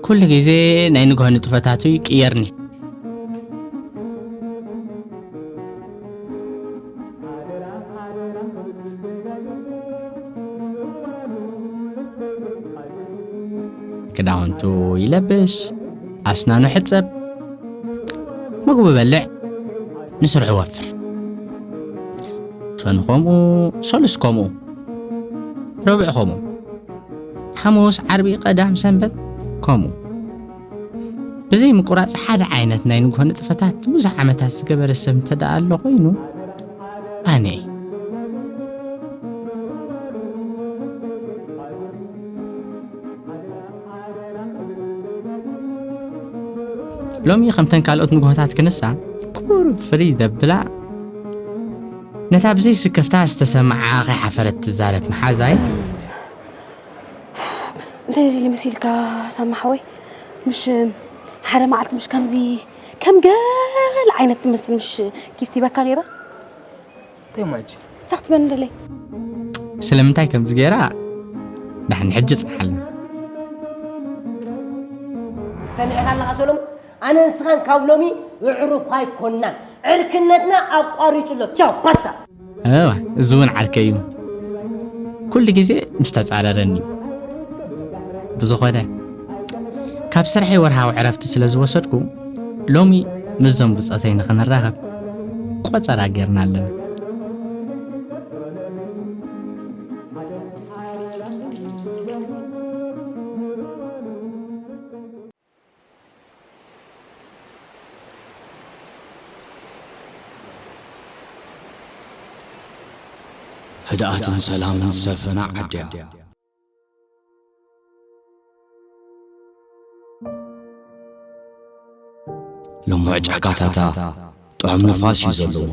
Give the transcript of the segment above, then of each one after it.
ኩሉ ግዜ ናይ ንግሆ ንጥፈታቱ ይቅየርኒ። ክዳውንቱ ይለብስ፣ ኣስናኑ ሕጸብ፣ ምግቡ በልዕ፣ ንስርሑ ወፍር። ሰኑ ከምኡ፣ ሰሉስ ከምኡ፣ ረቡዕ ከምኡ፣ ሓሙስ፣ ዓርቢ፣ ቀዳም፣ ሰንበት ከምኡ። ብዘይ ምቁራጽ ሓደ ዓይነት ናይ ንግሆ ንጥፈታት ንብዙሕ ዓመታት ዝገበረ ሰብ እንተ ደኣ ኣሎ ኮይኑ፣ ኣነ እየ። ሎሚ ከምተን ካልኦት ንግሆታት ክንሳ ቁሩብ ፍርይ ዘብላ፣ ነታ ብዘይ ስክፍታ ዝተሰምዓ ከይሓፈረት ትዛረብ መሓዛይ። እንታይ ደሊ መሲልካ ሳማ ሓወይ? ምሽ ሓደ መዓልቲ ምሽ ከምዚ ከም ገለ ዓይነት ትመስል ምሽ ጊፍት ይበካ ነይራ? እንታይ ማጂ ሳኽት በን ደለይ ስለምንታይ ከምዚ ገይራ? ዳሕን ሕጂ ጽንሓልና። ሰሚዕኻ ኣለኻ ሰሎሞን? ኣነ ንስኻን ካብ ሎሚ ኣዕሩኽ ኣይኮናን። ዕርክነትና ኣቋሪጹ ኣሎ። ቻው ባስታ። እዋ፣ እዚ እውን ዓርከይ እዩ። ኩሉ ግዜ ምስ ተጻረረኒ እዩ። ብዝኾነ፣ ካብ ስርሐይ ወርሃዊ ዕረፍቲ ስለ ዝወሰድኩ፣ ሎሚ ምስዞም ብጾተይ ንኽንራኸብ ቆጸራ ጌርና ኣለና። ህድኣትን ሰላምን ዝሰፈና ዓድያ። ልሙዕ ጫካታታ ጥዑም ንፋስ እዩ ዘለዎ።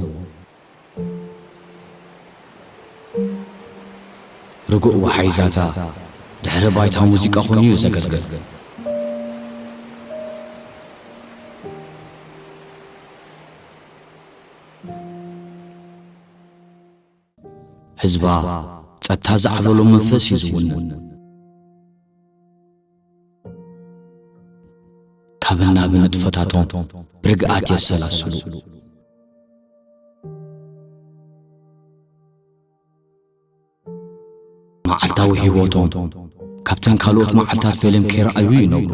ርጉእ ወሓይዛታ ድሕረ ባይታ ሙዚቃ ኮይኑ እዩ ዘገልግል። ህዝባ ጸጥታ ዝዓብለሎ መንፈስ እዩ ዝውንን። ካብን ናብን ንጥፈታቶም ብርግኣት የሰላስሉ። መዓልታዊ ህይወቶም ካብተን ካልኦት መዓልታት ፈልዮም ከይረኣዩ ይነብሩ።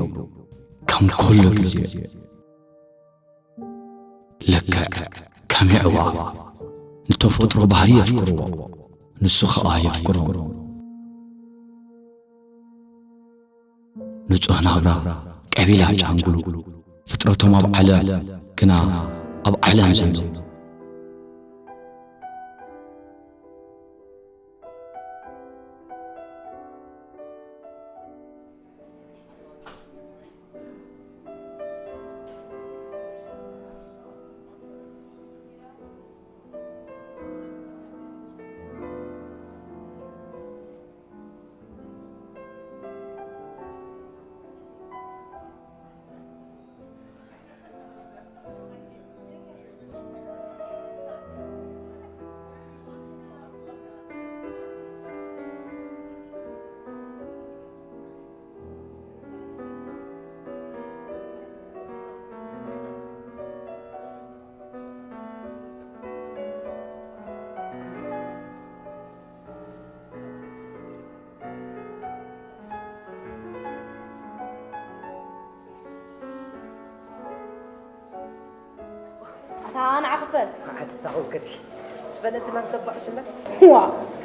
ከም ኩሉ ግዜ ልክዕ ከም የዕዋፍ ንተፈጥሮ ባህሪ የፍቅርዎ፣ ንሱ ኸኣ የፍቅሮም። ንጹህ ናብራ ቀቢላ ጫንጉሉ፣ ፍጥረቶም ኣብ ዓለም ግና ኣብ ዓለም ዘይነብሩ። ኣታ ንዓ ክፈል። መዓት ታውከቲ ምስ ፈለጥና ክተባዕስና። ዋ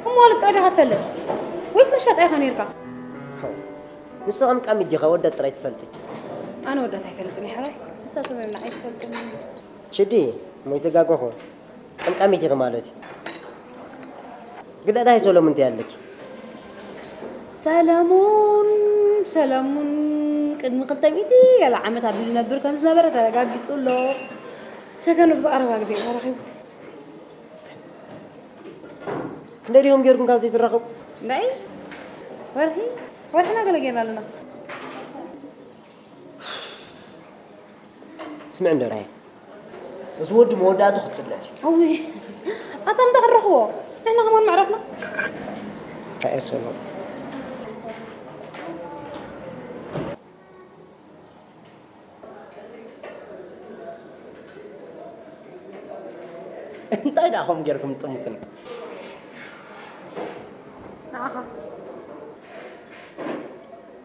እሞ ልጥዑ ዲኻ ትፈልጥ ወይስ መሻጣ ኢኻ ነርካ? ንስ ቀምቃሚት ዲኻ ወዳት ጥራይ ትፈልጢ? ኣነ ወዳት ኣይፈልጥን እየ ሕራይ ንሳቶም እዮም ንዓይ ዝፈልጡኒ። ሽዲ እሞ ይተጋገኹ። ቀምቃሚት ኢኺ ማለት እዩ። ግዳ ዳይ ሰሎሙን እንታይ ኣለኪ? ሰለሙን ሰለሙን ቅድሚ ክልተ ሚእቲ ገለ ዓመት ኣብ ዝነብር ከም ዝነበረ ተረጋጊጹ ኣሎ። ሸከኑ ብዝቐረባ ግዜ ኢና ረኺቡ። ክንደይ ዲኹም ጌርኩም ካብ ዘይትራኸቡ? ናይ ወርሒ ወርሕና ገለ ጌርና ኣለና። ስምዕ እንዶ ራሄል፣ እዚ ወዲ መወዳእቱ ክትፅልእ ድዩ? እውይ ኣታ ምንታይ ክንረኽቦ ንሕና ከማን መዕረፍና። እንታይ እየ ሰሎ? እንታይ ደኣ ከምኡ ጌርኩም ጥሙትን? ንዓኻ።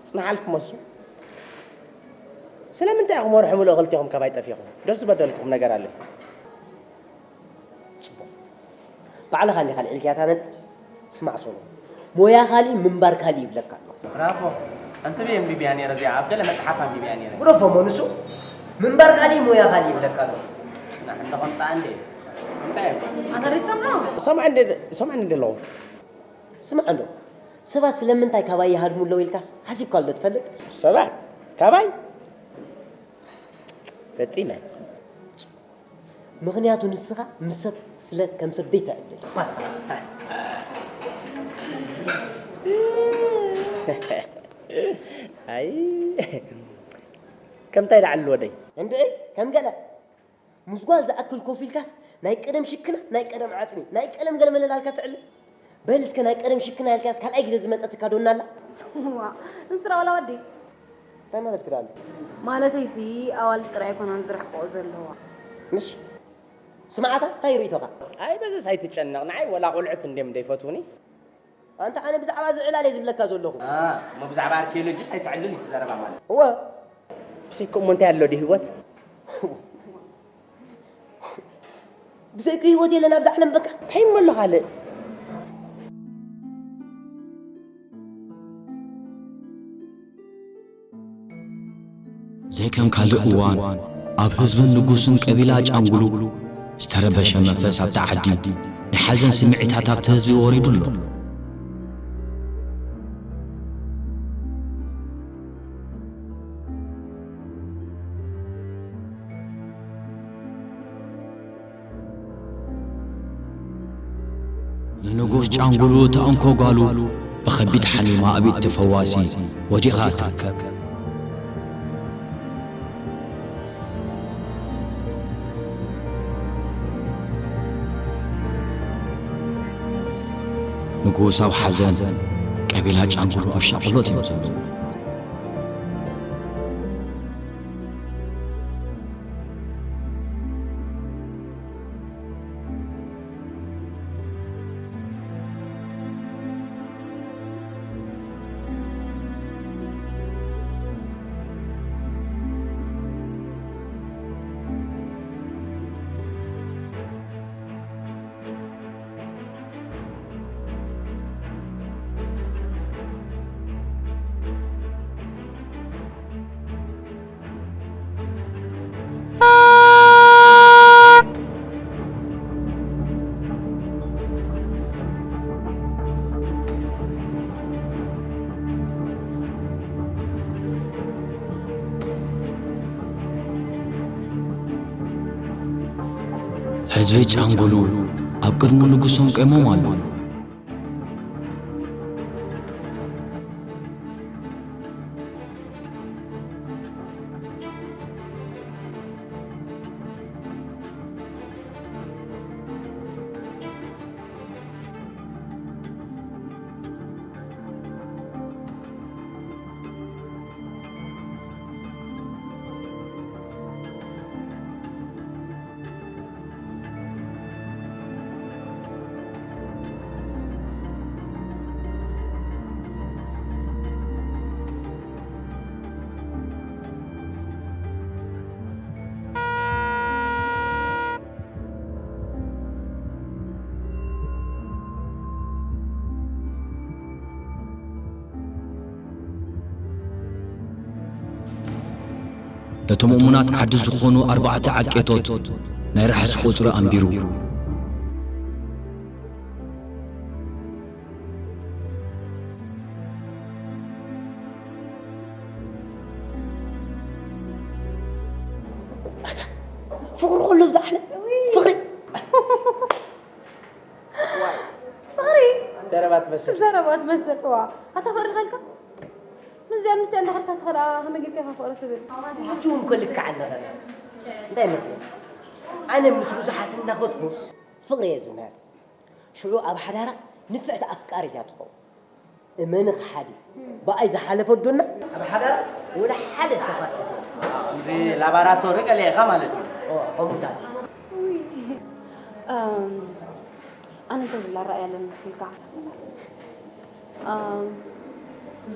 ጽንሓልኩም እሱ። ስለምንታይ ኢኹም ወርሒ ሙሉእ ክልቲኹም ካባይ ጠፊኹም? ዶ ዝበደልኩኹም ነገር ኣሎ? ጽቡቕ። ባዕልኻ እንዲኻ ኣልዒልካያ እታ ነጥቢ? ስማዕ ሶሎ፣ ሞያ ካሊእ ምንባር ካሊእ ይብለካ ኣሎ። ብራቮ። ኣንተ ብየ ኣንቢብያ ነይረ እዚኣ፣ ኣብ ገለ መጽሓፍ ኣንቢብያ ነይረ። ግደፎ እሞ ንሱ፣ ምንባር ካሊእ ሞያ ካሊእ ይብለካ ኣሎ። ጽናሕ እንዶ ከምጽኣ እንደ። ከምጽኣ እየ። ኣታ ዶ ትሰምዖ? ሰምዓ እንደ፣ ሰምዓ እንደ ኣለኹ። ስማዕ እንዶ፣ ሰባት ስለምንታይ ካባይ ይሃድሙ ኣለዉ ኢልካስ ሓሲብካሉ ዶ ትፈልጥ? ሰባት? ካባይ? ፈጺመ። ምኽንያቱ ንስኻ ምስ ሰብ ስለ ከም ሰብ ዘይትዕልል። ባስታ። ኣይ፣ ከምታይ ደኣ ዓልል ወደይ? እንድዒ፣ ከም ገለ። ምስ ጓል ዝኣክል ኮፍ ኢልካስ ናይ ቀደም ሽክና፣ ናይ ቀደም ዓጽሚ፣ ናይ ቀደም ገለመለ ላልካ ትዕልል? በል እስከ ናይ ቀደም ሽክና ኢልካስ ካልኣይ ግዜ ዝመጸትካ ዶ እናላ? ዋ፣ ንስራ ዋላ ወዲ? እንታይ ማለት ክዳን? ማለተይሲ ኣዋልድ ጥራይ ኣይኮናን ዝርሕቅኦ ዘለዋ። ምሽ? ስምዓታ፣ እንታይ ርእይቶኻ? ኣይ፣ በዚስ ኣይትጨነቕ። ንዓይ ወላ ቆልዑት እንድዮም ዘይፈትዉኒ። ኣንታ ኣነ ብዛዕባ እዚ ዕላል እየ ዝብለካ ዘለኹ። አ፣ እሞ ብዛዕባ ኣርኪዮሎጂስ ኣይትዕልል እዩ እቲ ዘረባ ማለት። እወ። ብሰይኮ እሞ እንታይ ኣሎ ድዩ ህይወት? ብዘይኮ ህይወት የለን ኣብዛ ዓለም በቃ። እንታይ እሞ ኣሎ ካልእ? ዘይከም ካልእ እዋን፣ ኣብ ህዝብን ንጉስን ቀቢላ ጫንጉሉ ዝተረበሸ መንፈስ ኣብታ ዓዲ ናይ ሓዘን ስምዒታት ኣብቲ ህዝቢ ወሪዱ ኣሎ። ንንጉስ ጫንጉሉ እታ እንኮ ጓሉ ብኸቢድ ሓሚማ ኣብ ኢድ እቲ ፈዋሲ ወዲቓ ትርከብ። ንጉስ ኣብ ሓዘን፣ ቀቢላ ጫንጉሉ ኣብ ሻቕሎት እዮም ዘለዉ። ህዝቢ ጫንጉሉ ኣብ ቅድሚ ንጉሶም ቀሞም ኣሎ። ነቶም እሙናት ዓዲ ዝኾኑ ኣርባዕተ ዓቄቶት ናይ ራሕሲ ቁጽሪ ኣንቢሩ። ኣታ፣ ፍቕሪ ኩሉ ብዝዓለ ፍቕሪ። ፍቕሪ። ዘረባ ትመስል። ዘረባ ትመስል። ዋ፣ ኣታ ፍቕሪ ኸልካ? ምስዚኣን ምስቲኣን እንዳኸድካ ስኻ ደኣ ከመይ ጌርካ ኢኻ ፍቕሪ ትብል? ሕጂ እውን እኮ ልክዕ ኣለኻ። እንታይ ይመስለካ? ኣነ ምስ ብዙሓት እንዳኸድኩ ፍቕሪ እየ ዝምህር። ሽዑ ኣብ ሓዳራ ንፍዕቲ ኣፍቃሪት እያ ትኸውን። እመኒ ከሓዲ፣ ብኣይ ዝሓለፈ ኣዶና ኣብ ሓዳራ ወላ ሓደ ዝተፋተተ። ከምዚ ላባራቶሪ ገለ ኢኻ ማለት እዩ። ኦ፣ ከምኡታት። ውይ፣ እ፣ ኣነ እንታይ ዝብላ ራእይ ኣለኒ መሲልካ?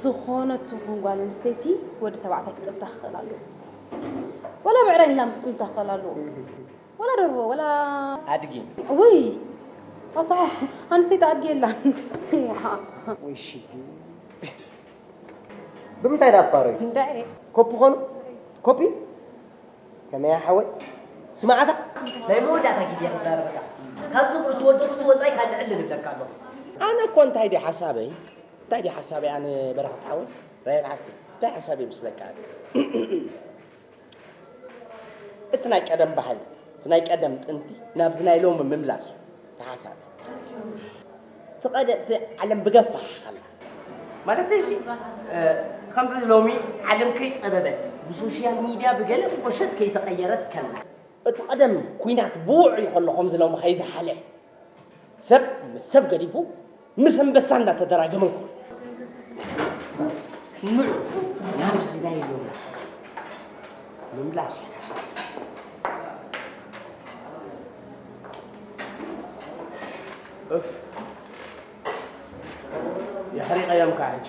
ዝኾነት ትኹን ጓል ኣንስተይቲ ወዲ ተባዕታይ ክጥምታ ክኽእል ኣለዎ። ወላ ብዕራይ ላም ክጥምታ ክኽእል ኣለዎ። ወላ ደርሆ ወላ ኣድጊ። ውይ፣ ኣታ ኣንስተይቲ ኣድጊ የላን። ወይ ሽዱ። ብምንታይ ዳፋሮይ? እንታይ? ኮፒ ኾኑ? ኮፒ? ከመይ ሓወይ? ስማዓታ? ናይ መወዳእታ ግዜ ክዛረበካ። ካብ ጸጉሪ ዝወደኩ ዝወጻይ ካልእ ዕልል እብለካ ኣለኹ። ኣነ እኮ እንታይ ድዩ ሓሳበይ? እንታይ ድዩ ሓሳበይ ኣነ በረኸት ሓወይ? ራሄል ሓፍቲ፣ እንታይ ሓሳብ ይመስለካ? እቲ ናይ ቀደም ባህሊ፣ እቲ ናይ ቀደም ጥንቲ ናብዚ ናይ ሎሚ ምምላስ ተሓሳቢ። እቲ ቀደ እቲ ዓለም ብገፋሕ ከላ ማለት እሺ ከምዚ ሎሚ ዓለም ከይጸበበት ብሶሻል ሚድያ ብገለ ቁሸት ከይተቐየረት ከላ እቲ ቀደም ኩናት ብውዑይ ከሎ ከምዚ ሎሚ ከይዝሓለ ሰብ ምስ ሰብ ገዲፉ ምስ ኣንበሳ እንዳተደራገመ እንኮ ንዑ ናብዚ ናይ ሎሚ ምምላስ ይሓሽ። የሕሪቐዮም ከዓ ሕጂ።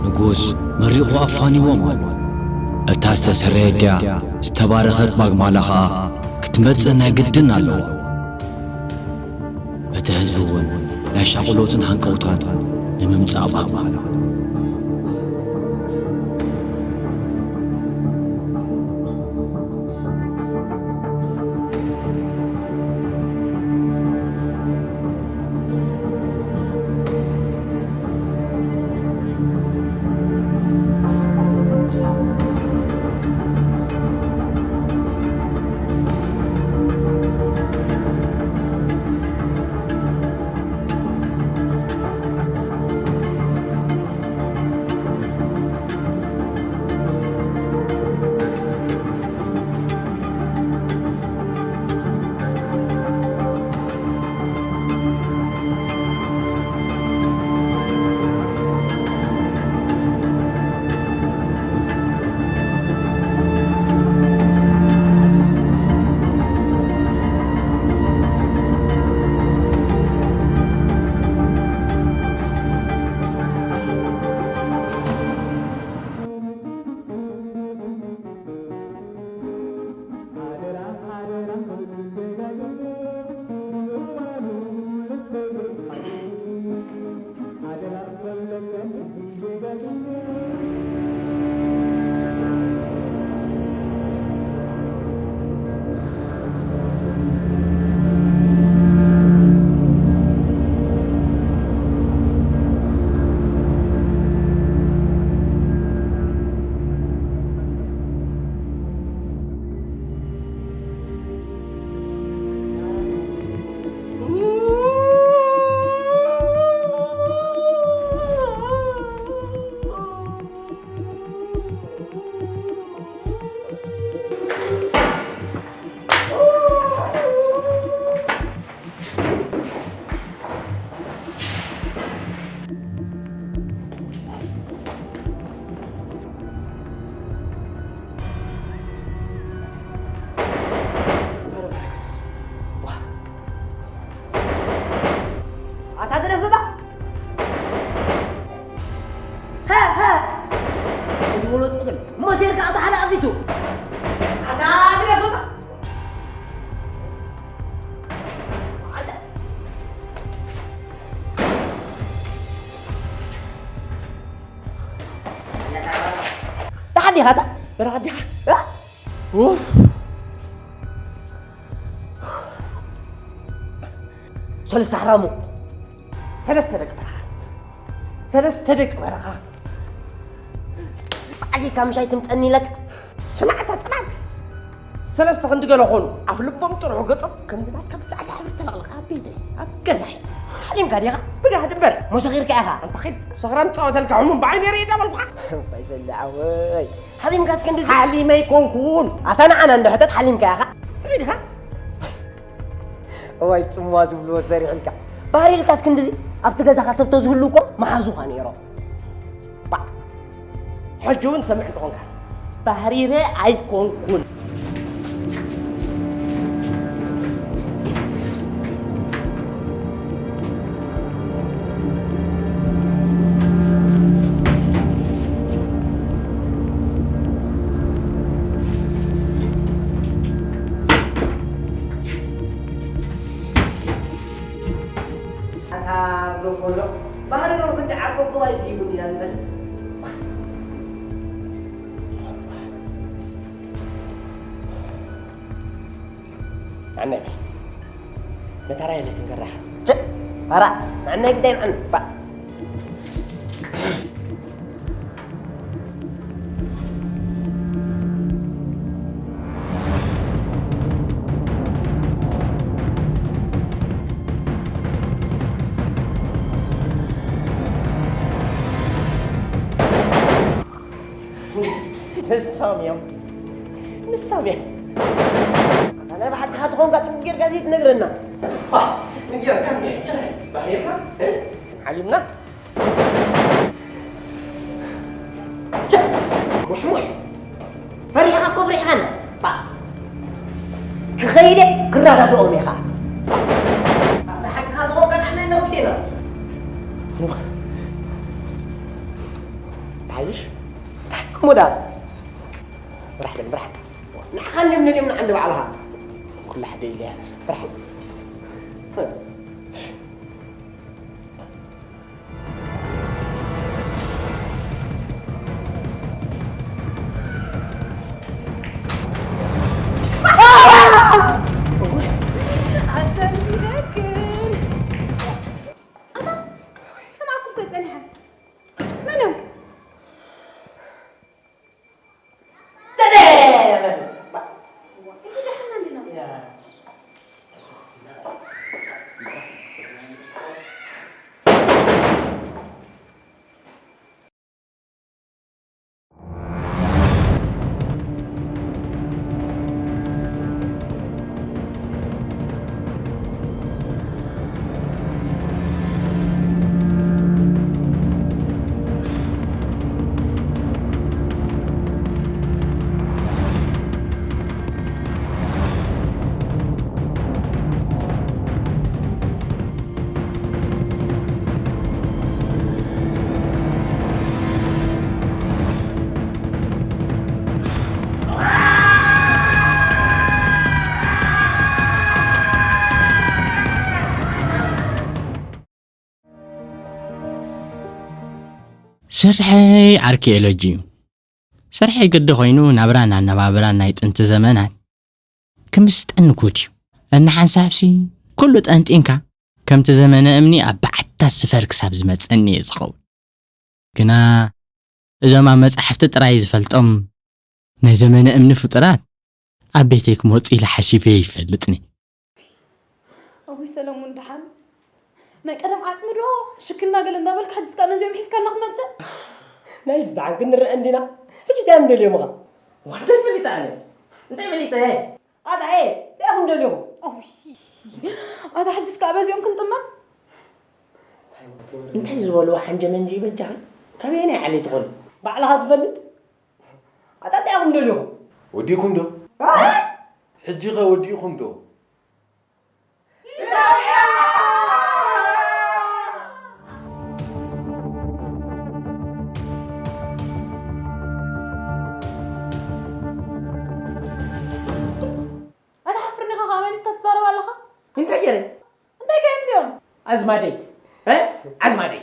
ንጉስ መሪቑ ኣፋንዎም ኣሎ። እታ ዝተሰረየት ድያ ዝተባረኸት ባግማላ ኸኣ ክትመጽእ ናይ ግድን ኣለዋ። እቲ ህዝቢ እውን ናይ ሻቕሎትን ሃንቀውታን ንምምጻእ ባግማላ ኣታ ግደፍባ። ሃ ሃ። እትብሎ ጥቅል መሴርካ ኣታ ሓደ ኣፊቱ። ኣታ ግደፍባ። ኣታ ዲኻ እታ? በረኻ ዲኻ? እ? ኡፍ። ሰለስተ ሓራሙ፣ ሰለስተ ደቂ በረኻ፣ ሰለስተ ደቂ በረኻ። ዓጊካ ምሻይ ትምጠኒ ኢለካ። ስማዕታ ጽናት። ሰለስተ ክንዲ ገለ ኾኑ፣ ኣፍ ልቦም ጥርሑ ገጾም ከምዚ ናትካ ብጻዕዳ ሕብሪ ተለቕለቐ ኣብ ቤተይ፣ ኣብ ገዛይ። ሓሊምካ ዲኻ? ብጋህዲ እምበር። ሞ ሰኺርካ ኢኻ? ኣንታ ኺድ፣ ሰኽራም ጻወተልካ ሕሙም ብዓይነይ ርእየ ዳበልኩኻ። ኣባይ ሰለ ዓወይ። ሓሊምካ እስኪ እንደዚ። ሓሊመ ኣይኮንኩን። ኣታ ንዓና እንዶ ሕተት ሓሊምካ ኢኻ? ትቢድኻ? እዋይ ጽምዋ ዝብልዎ ሰሪሕልካ። ባህሪ ኢልካ እስኪ እንደዚ ኣብቲ ገዛኻ ሰብ ተዝህሉ እኮ መሓዙኻ ነይሮም። ባ፣ ሕጂ እውን ትሰምዕ እንተኾንካ፣ ባህሪረ ኣይኮንኩን። ኣታ ብሮኮሎ፣ ባህሪ ዶ ክንዲ ዓርኮ ክባይ ዝይቡ እንዲና ንፈልጥ። ንዓና ይበል። ነታ ራያ ለይትን ገራኻ። ቸ፣ ፋራ፣ ንዓና ይግዳይ ንዓና። ባ። ንሶም እዮም። ንሶም እዮም። ኣታ ናይ ብሓቅኻ ተኾንካ ጽቡቅ ጌርካ ዘይትነግረና። ባ፣ ንገር፣ ከም ሕጂ ባህሪኻ፣ እ? ሓሊምና። ቸ! ሙሽሙሽ! ፈሪሕኻ እኮ ኣፍሪሕኻና። ባ! ክኸይደ ክረዳድኦም ኢኻ። ንሓቅኻ ዝኾንካ ንዓና ነውቴና። ሓይሽ? እንታይ እሞ ደኣ? ብራሕ በል፣ ብራሕ። ንዓኻ እንድዮም ነድዮም ንዓንዲ ባዕልኻ። ኩሉ ሓደ ኢለያ። ብራሕ። ኣታ እንታይ ይነግር? ኣታ ሰማዕኩም ከ ጸኒሐ? መን እዮም? ስርሐይ ኣርኪኦሎጂ እዩ። ስርሐይ ግዲ ኮይኑ ናብራን ኣነባብራን ናይ ጥንቲ ዘመናት ክምስጠኒ ግቡእ እዩ። እንሓንሳብሲ ኩሉ ጠንጢንካ ከምቲ ዘመነ እምኒ ኣብ በዓታ ስፈር ክሳብ ዝመጸኒ እየ ዝኸውን። ግና እዞም ኣብ መጻሕፍቲ ጥራይ ዝፈልጦም ናይ ዘመነ እምኒ ፍጡራት ኣብ ቤተይ ክመጹ ኢለ ሓሲበ ይፈልጥኒ። ኣቦይ ሰለሙን ደሓን ናይ ቀደም ዓጽሚ ዶ ሽክና ገለ እንዳበልካ ሕጅስ ከኣ ነዚኦም ሒዝካልና ክትመጽእ? ናይስ ደሓን ክንረአ እንዲና። ሕጂ እንታይ እዮም ደልዮምኻ? ዋንታይ ፈሊጠ ኣነ? እንታይ ፈሊጠ? ኣታ ኤ፣ እንታይ ኢኹም ደሊኹም? ኦይ፣ ኣታ ሕጅስ ከኣ በዚኦም ክንጥመር? እንታይ ዝበልዎ ሓንጀመንጂ በጃኺ? ካበየናይ ዓሊ ትኾኒ? ባዕልኻ ትፈልጥ? ኣታ እንታይ ኢኹም ደሊኹም? ወዲእኩም ዶ? እ? ሕጂ ኸ ወዲእኹም ዶ? ኣይትሓፍርን ኢኻ ከኣ መሊስካ ትዛረብ ኣለኻ? እንታይ ገይረ? እንታይ ከ እዮም እዚኦም? ኣዝማደይ። እ? ኣዝማደይ።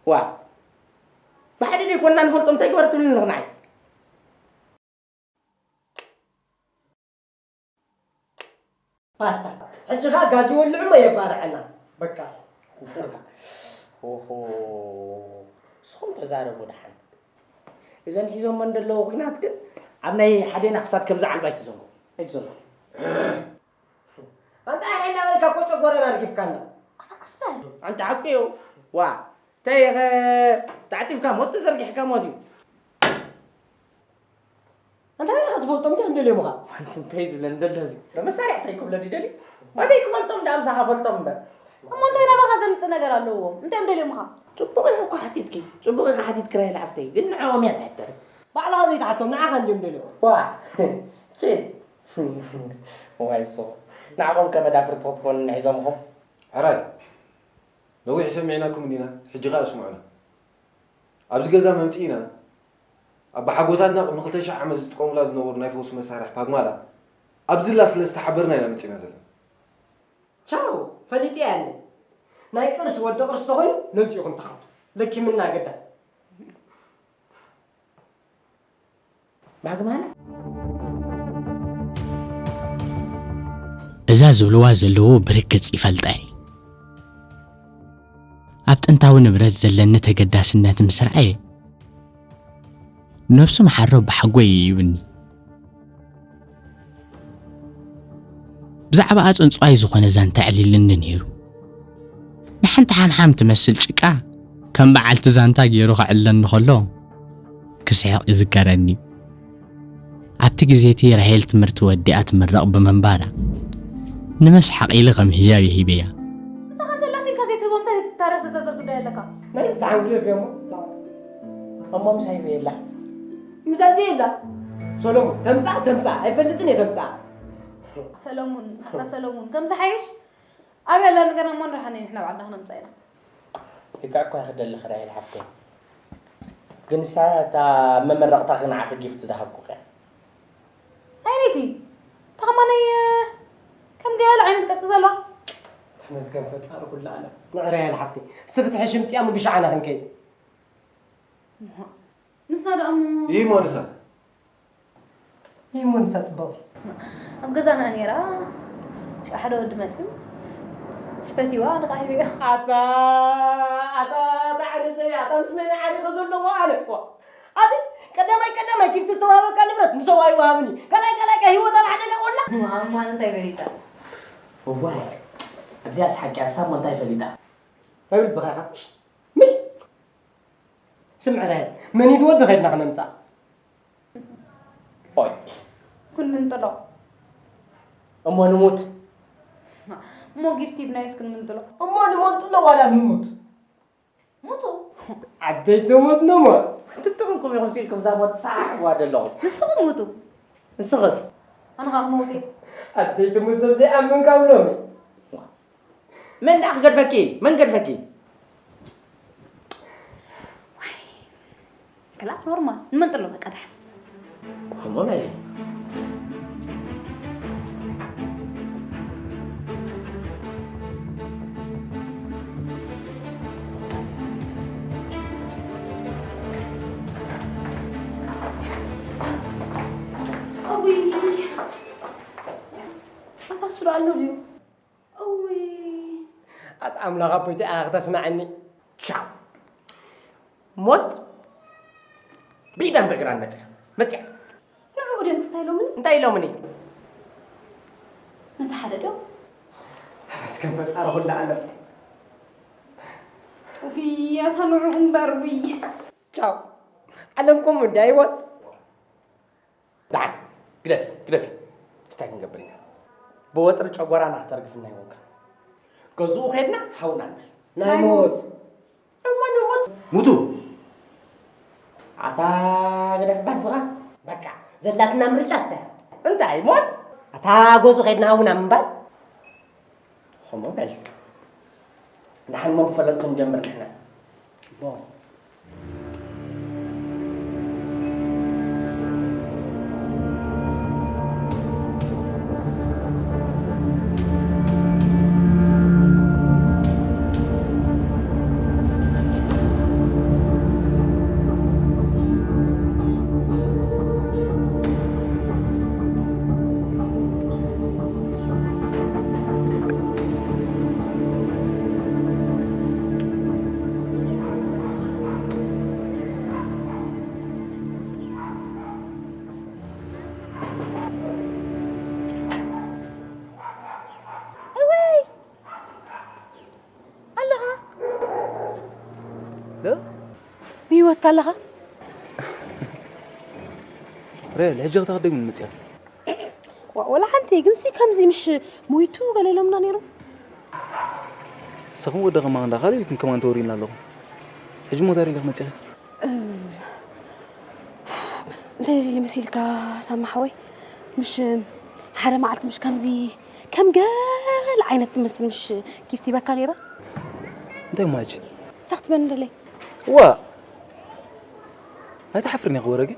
ዋ። ብሓደ ደይኮንና ንፈልጦም እንታይ ግበር ትብልኒ ኣለኺ ንዓይ? ፓስታ። ሕጂ ኸኣ ጋዝ ይወልዑ እሞ የባርዐና። በቃ። ኦሆ፣ ንስኹም ተዛረቡ ደሓን። እዘን ሒዞሞ እንደለዉ ኲናት ግን ኣብ ናይ ሓዴና ክሳድ ከም ዝዓልባ ኣይትዘንግዑ። ኣይትዘንግዑ። ኣንታ ኣይ እናበልካ እኮ ጨጎራና ኣርጊፍካና። ኣታ ቀስ በል። ኣንታ ሓቂ እዩ። ዋ፣ እንታይ ኢኸ ተዓጺፍካ ሞት ተዘርጊሕካ ሞት እዩ። ኣንታ ኣበይ ኢኻ ትፈልጦም እንዲኻ እንደልዮምኻ? ኣንቲ እንታይ ዝብለን እንደሎ እዚ? መሳርሒ እንታይ ክብሎ ድደልዩ? ኣበይ ክፈልጦም ደኣ ምሳኻ ፈልጦም እምበር። እሞ እንታይ ናባኻ ዘምጽእ ነገር ኣለዎም? እንታይ እዮም ደልዮምኻ? ጽቡቕ ኢኺ እኮ ሓቲትኪ። ጽቡቕ ኢኺ ሓቲትኪ ራሄል ሓፍተይ። ግን ንዕኦም እያ ትሕተር። ባዕልኻ ዘይትሓቶም ንዓኻ እንድዮም ደልዮም። ዋ፣ ቺ። ዋይ ሶ። ንዓኹም ከ መዳፍርቲ ክትኮኑ ንሒዞምኹም? ሕራይ። ነዊሕ ሰሚዕናኩም እንዲና፣ ሕጂ ኸኣ ስምዑና። ኣብዚ ገዛ መምጽኢና፣ ኣባሓጎታትና ቅድሚ ክልተ ሽሕ ዓመት ዝጥቀሙላ ዝነበሩ ናይ ፈውሲ መሳርሒ ፓግማላ፣ ኣብዚ ላ ስለ ዝተሓበርና ኢና መጺእና ዘለና። ቻው፣ ፈሊጠያ ኣለይ። ናይ ቅርሲ ወዲ ቅርሲ ተኾይኑ ነዚ ኢኹም ትሓቱ። ለኪምና ግዳ። ፓግማላ? እዛ ዝብልዋ ዘለዉ ብርግጽ ይፈልጣ እየ። ኣብ ጥንታዊ ንብረት ዘለኒ ተገዳስነት ምስ ረኣየ፣ ነብሱ መሓሮ ብሓጎይ እዩ ይብኒ። ብዛዕባኣ ጽንጽዋይ ዝኾነ ዛንታ ኣዕሊልኒ ነይሩ። ንሓንቲ ሓምሓም ትመስል ጭቃ ከም በዓልቲ ዛንታ ገይሩ ከዕልለኒ ከሎ ክስሕቕ ይዝከረኒ። ኣብቲ ግዜ እቲ ራሄል ትምህርቲ ወዲኣ ትምረቕ ብምንባራ፣ ንመስሓቕ ኢለ ከም ህያብ እየ ሂበያ። ምሳኻ እንተላስ ኢልካ ዘይትህቦ እንታይ ታሪኽ ዝዘርዘር ጉዳይ ኣለካ? ናይዚ ደሓን ግደፍዮ እሞ። እሞ ምሳይ ዘየላ? ምሳይ ዘየላ? ሰሎሙን፣ ተምጻእ፣ ተምጻእ፣ ኣይፈልጥን እየ ተምጻእ። ሰሎሙን፣ ኣታ ሰሎሙን፣ ከምዚ ሓይሽ? ኣበይ ኣላ ንገርና እሞ ንረሓኒ ንሕና ባዕልና ክነምጻ ኢና። ልክዕ እኮ ኢኺ ደለኺ ራሄል ሓፍተይ። ግን ንሳ እታ መመረቕታ ንዓኺ ጊፍት ዝሃብኩኺ እያ። ኣየነይቲ? እታ ከማነይ ከም ገለ ዓይነት ቅርጺ ዘለዋ? ተመስገን ፈጣሪ ኩሉ ዓለም። ንዕረይ ራሄል ሓፍተይ። እስኺ ትሕሺ ምጽያ እሞ ብሻዕና ክንከይድ። ንሳ ደኣ እሞ ይሞ ንሳ። ይሞ ንሳ ጽብቕቲ። ኣብ ገዛና ነይራ። ሽዑ ሓደ ወዲ መጺኡ። ፈቲዋ፣ ኣነ ከኣ ሂበዮ። ኣታ፣ ኣታ፣ ኣታ ዓዲ ሰብ፣ ኣታ ምስ መን ዓሪቑ ዘለዎ ኣነ እኮ። ኣቲ ቀዳማይ፣ ቀዳማይ ጊፍቲ ዝተዋሃበካ ንብረት ንሰብኣይ ወሃብኒ። ካልኣይ፣ ካልኣይ ከ ህይወት ኣብ ሓደጋ ቆላ። እሞ፣ እሞ ኣነ እንታይ ፈሊጠ? እዋይ፣ ኣብዚኣስ ሓቂ፣ ኣሳብ እንታይ ፈሊጣ? መብል ብኻኻ፣ ምሽ፣ ምሽ። ስምዒ ራሄል፣ መን እዩ ወዲ ኸድና ክነምጻ? ኦይ። ክንምንጥሎ። እሞ ንሙት። እሞ ጊፍቲ ብናይስ ክንምንጥሎ። እሞ ንመንጥሎ ዋላ ንሙት? ሙቱ። ዓደይ ትሙት ንሙት። ክትጥቕምኩም ኢኹም ሲልኩም እዛ ሞት ሰዓዕዋ ዘለኹም። ንስኹም ሙቱ። ንስኽስ? ኣነ ኸኣ ክመውት እየ። ዓደይ ትሙት ሰብ ዘይኣምን ካብ ሎሚ። መን ደኣ ክገድፈኪ? መን ገድፈኪ? ዋይ፣ ክላ ኖርማል። ንመንጥሎ በቃ ደሓን። ከምኡ በሊ። ኣውይ፣ ኣታ እሱ ዶ ኣሎ ድዩ? እውይ። ኣታ ኣምላኽ ኣቦይ፣ እንታይ ኢኻ ክተስምዓኒ? ቻው። ሞት ብኢዳን ብእግራን መጽያ። መጽያ። ንዕኡ ድዮም ክስታይ ኢሎምኒ? እንታይ ኢሎምኒ? ነቲ ሓደ ዶ? ተመስገን ፈጣሪ ኩሉ ዓለም። ውይ፣ ኣታ ንዕኡ እምበር፣ ውይ። ቻው። ዓለም ከምኡ እንድያ ህይወት። ደሓን፣ ግደፊ፣ ግደፊ። እንታይ ክንገብር ኢና? ብወጥሪ ጨጓራና ክተርግፍና ይወንካ። ገዝኡ ኸድና ሃውና ንበል። ናይ ሞት። እሞ ንሞት። ሙቱ። ኣታ ግደፍ ባስኻ። በቃ፣ ዘላትና ምርጫ እሳ። እንታይ ሞት? ኣታ ገዝኡ ኸድና ሃውና ምባል። ከምኡ በል። ደሓን እሞ ብፈለግ ክንጀምር ንሕና። ጽቡቕ። ብህይወትካ ኣለኻ? ሬል፣ ሕጂ ክትደግምኒ መጺኻ? ዋ፣ ወላ ሓንቲ። ግንሲ ከምዚ ምሽ ሞይቱ ገለ ኢሎምና ነይሮም። ንስኹም ወዲ ከማን እንዳ ካልእ ኢልኩም ከማን ተወሪልና ኣለኹም። ሕጂ ሞ እንታይ ሪኢኻ መጺኻ? እንታይ ደልየ መሲልካ ሳማ ሓወይ? ምሽ ሓደ መዓልቲ ምሽ ከምዚ ከም ገለ ዓይነት ትመስል ምሽ ጊፍት ሂባካ ነይራ? እንታይ እሞ ሕጂ? ሳኽት በል እንደለይ። ዋ! ኣይትሓፍርን ኢኻ ወረገ?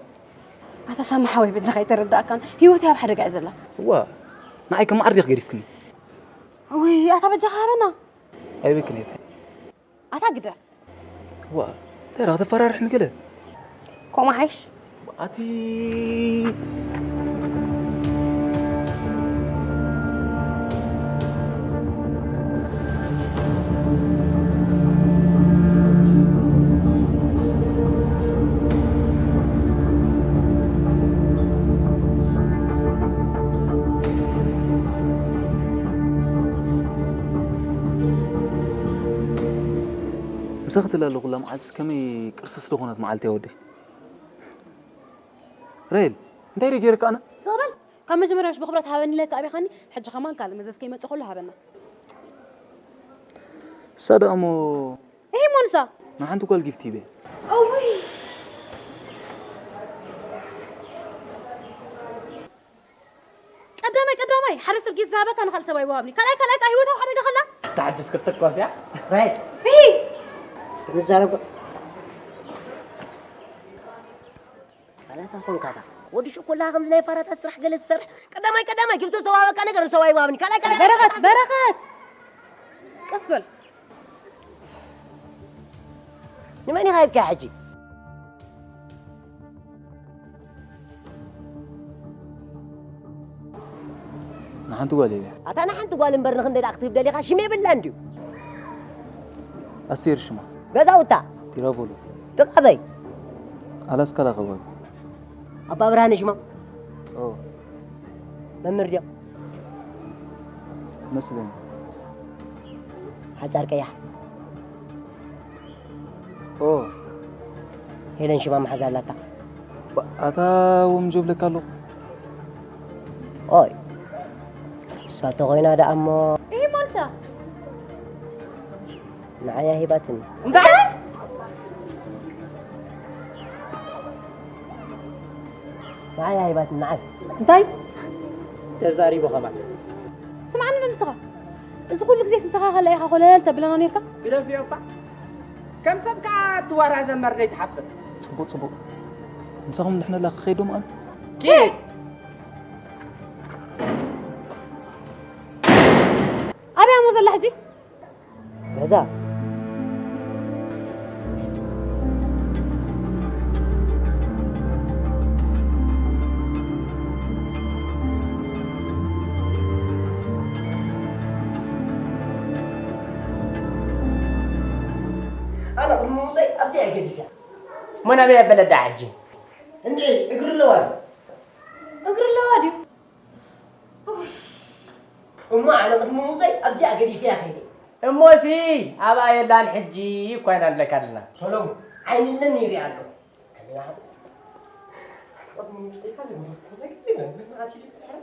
ኣታ ሳማ ሓወይ በጃኻ ኣይተረዳእካን። ህይወተይ ኣብ ሓደጋ እያ ዘላ። ዋ! ንዓይ ከም መዓር ዲኻ ገዲፍክኒ? ወይ ኣታ በጃኻ ሃበና። ኣይበክን እየ። ኣታ ግደፍ። ዋ፣ እንታይ ደኣ ከተፈራርሕኒ ገለ? ከምኡ ሓይሽ። ኣቲ ምሳኺ ትላለ ኩላ መዓልቲ ከመይ ቅርስስ ዝኾነት መዓልቲ እያ ወደይ። ራሄል፣ እንታይ ደይ ገይረካ ኣነ? ስቕ በል። ካብ መጀመርያ ምሽ ብኽብረት ሃበኒ ኢለካ ኣቢኻኒ፣ ሕጂ ከማን ካልእ መዘዝ ከይመጽእ ከሎ ሃበና። እሳ ደኣ እሞ እሂ እሞ ንሳ ንሓንቲ ጓል ጊፍት ሂበ። እውይ። ቀዳማይ ቀዳማይ ሓደ ሰብ ጊፍት ዝሃበካ ንኻልእ ሰብኣይ ወሃብኒ። ካልኣይ ካልኣይ ከኣ ህይወት ኣብ ሓደጋ ከላ። ተሓድስ ክትተኳስ እያ። ራይት። እሂ። ክንዛረብ። ኣላታ ኮንካታ። ወዲ ሽኮላ ከምዚ ናይ ፋራታት ስራሕ ገለ ትሰርሕ። ቀዳማይ ቀዳማይ ጊፍት ዝተዋሃበካ ነገር ንሰብኣይ ወሃብኒ። ካልኣይ ካልኣይ በረኸት፣ በረኸት! ቀስ በል። ንመን ኢኻ ኢልካያ ሕጂ? ንሓንቲ ጓል እየ። ኣታ ንሓንቲ ጓል እምበር ንኽንደይ ደኣ ክትህብ ደሊኻ? ሽም የብላን ድዩ? ኣስቴር ሽማ። ገዛውታ? ቲራቮሎ። ጥቓበይ? ኣላስካ ላኸባቢ። ኣባ ብርሃነ ሽማ? ኦ። መምህር ድዮም? መስለኒ። ሓጻር ቀያሕ? ኦ። ሄለን ሽማ መሓዛ ኣላታ። ባ-፣ ኣታ ወም ጀብለካ ኣለኹ። ኦይ። እሳ ተኾይና ደኣ እሞ። እሂ ማልታ። ንዓያ ሂባትኒ። እንታይ? ንዓያ ሂባትኒ፣ ንዓይ። እንታይ? ተዛሪቡ ኸማን። ስምዓኒ ዶ ንስኻ? እዚ ኩሉ ግዜስ ምሳኻ ከላ ኢኻ ኮለል ተብለና ኔርካ? ግደፍዮ እባ። ከም ሰብ ከኣ ትዋራዘ እምበር ደይትሓፍር። ጽቡቕ፣ ጽቡቕ። ምሳኹም ንሕነላ ክኸይድ ዶ መኣን? ኪድ! ኣበይ እሞ ዘላ ሕጂ? ገዛ። ኣነ ቅድሚ ምውፀይ ኣብዚኣ ገዲፍያ። እሞ ናበይ ኣበለ ደኣ ሕጂ? እንድዒ እግሪ ኣለዋ ድዩ? እግሪ ኣለዋ ድዩ? እውይ። እሞ ኣነ ቅድሚ ምውፀይ ኣብዚኣ ገዲፍያ ከይደ። እሞሲ ኣብኣ የላን ሕጂ እኳ ኢና ንብለካ ኣለና። ሰሎሙን፣ ዓይኒ ኣለኒ ይሪኣ ኣለኹ። ከመይ ይሓብጥ? ቅድሚ ምውፀይካ ዝገበርኩ ነገር የለን። መዓት ኢሉ ድሕሪ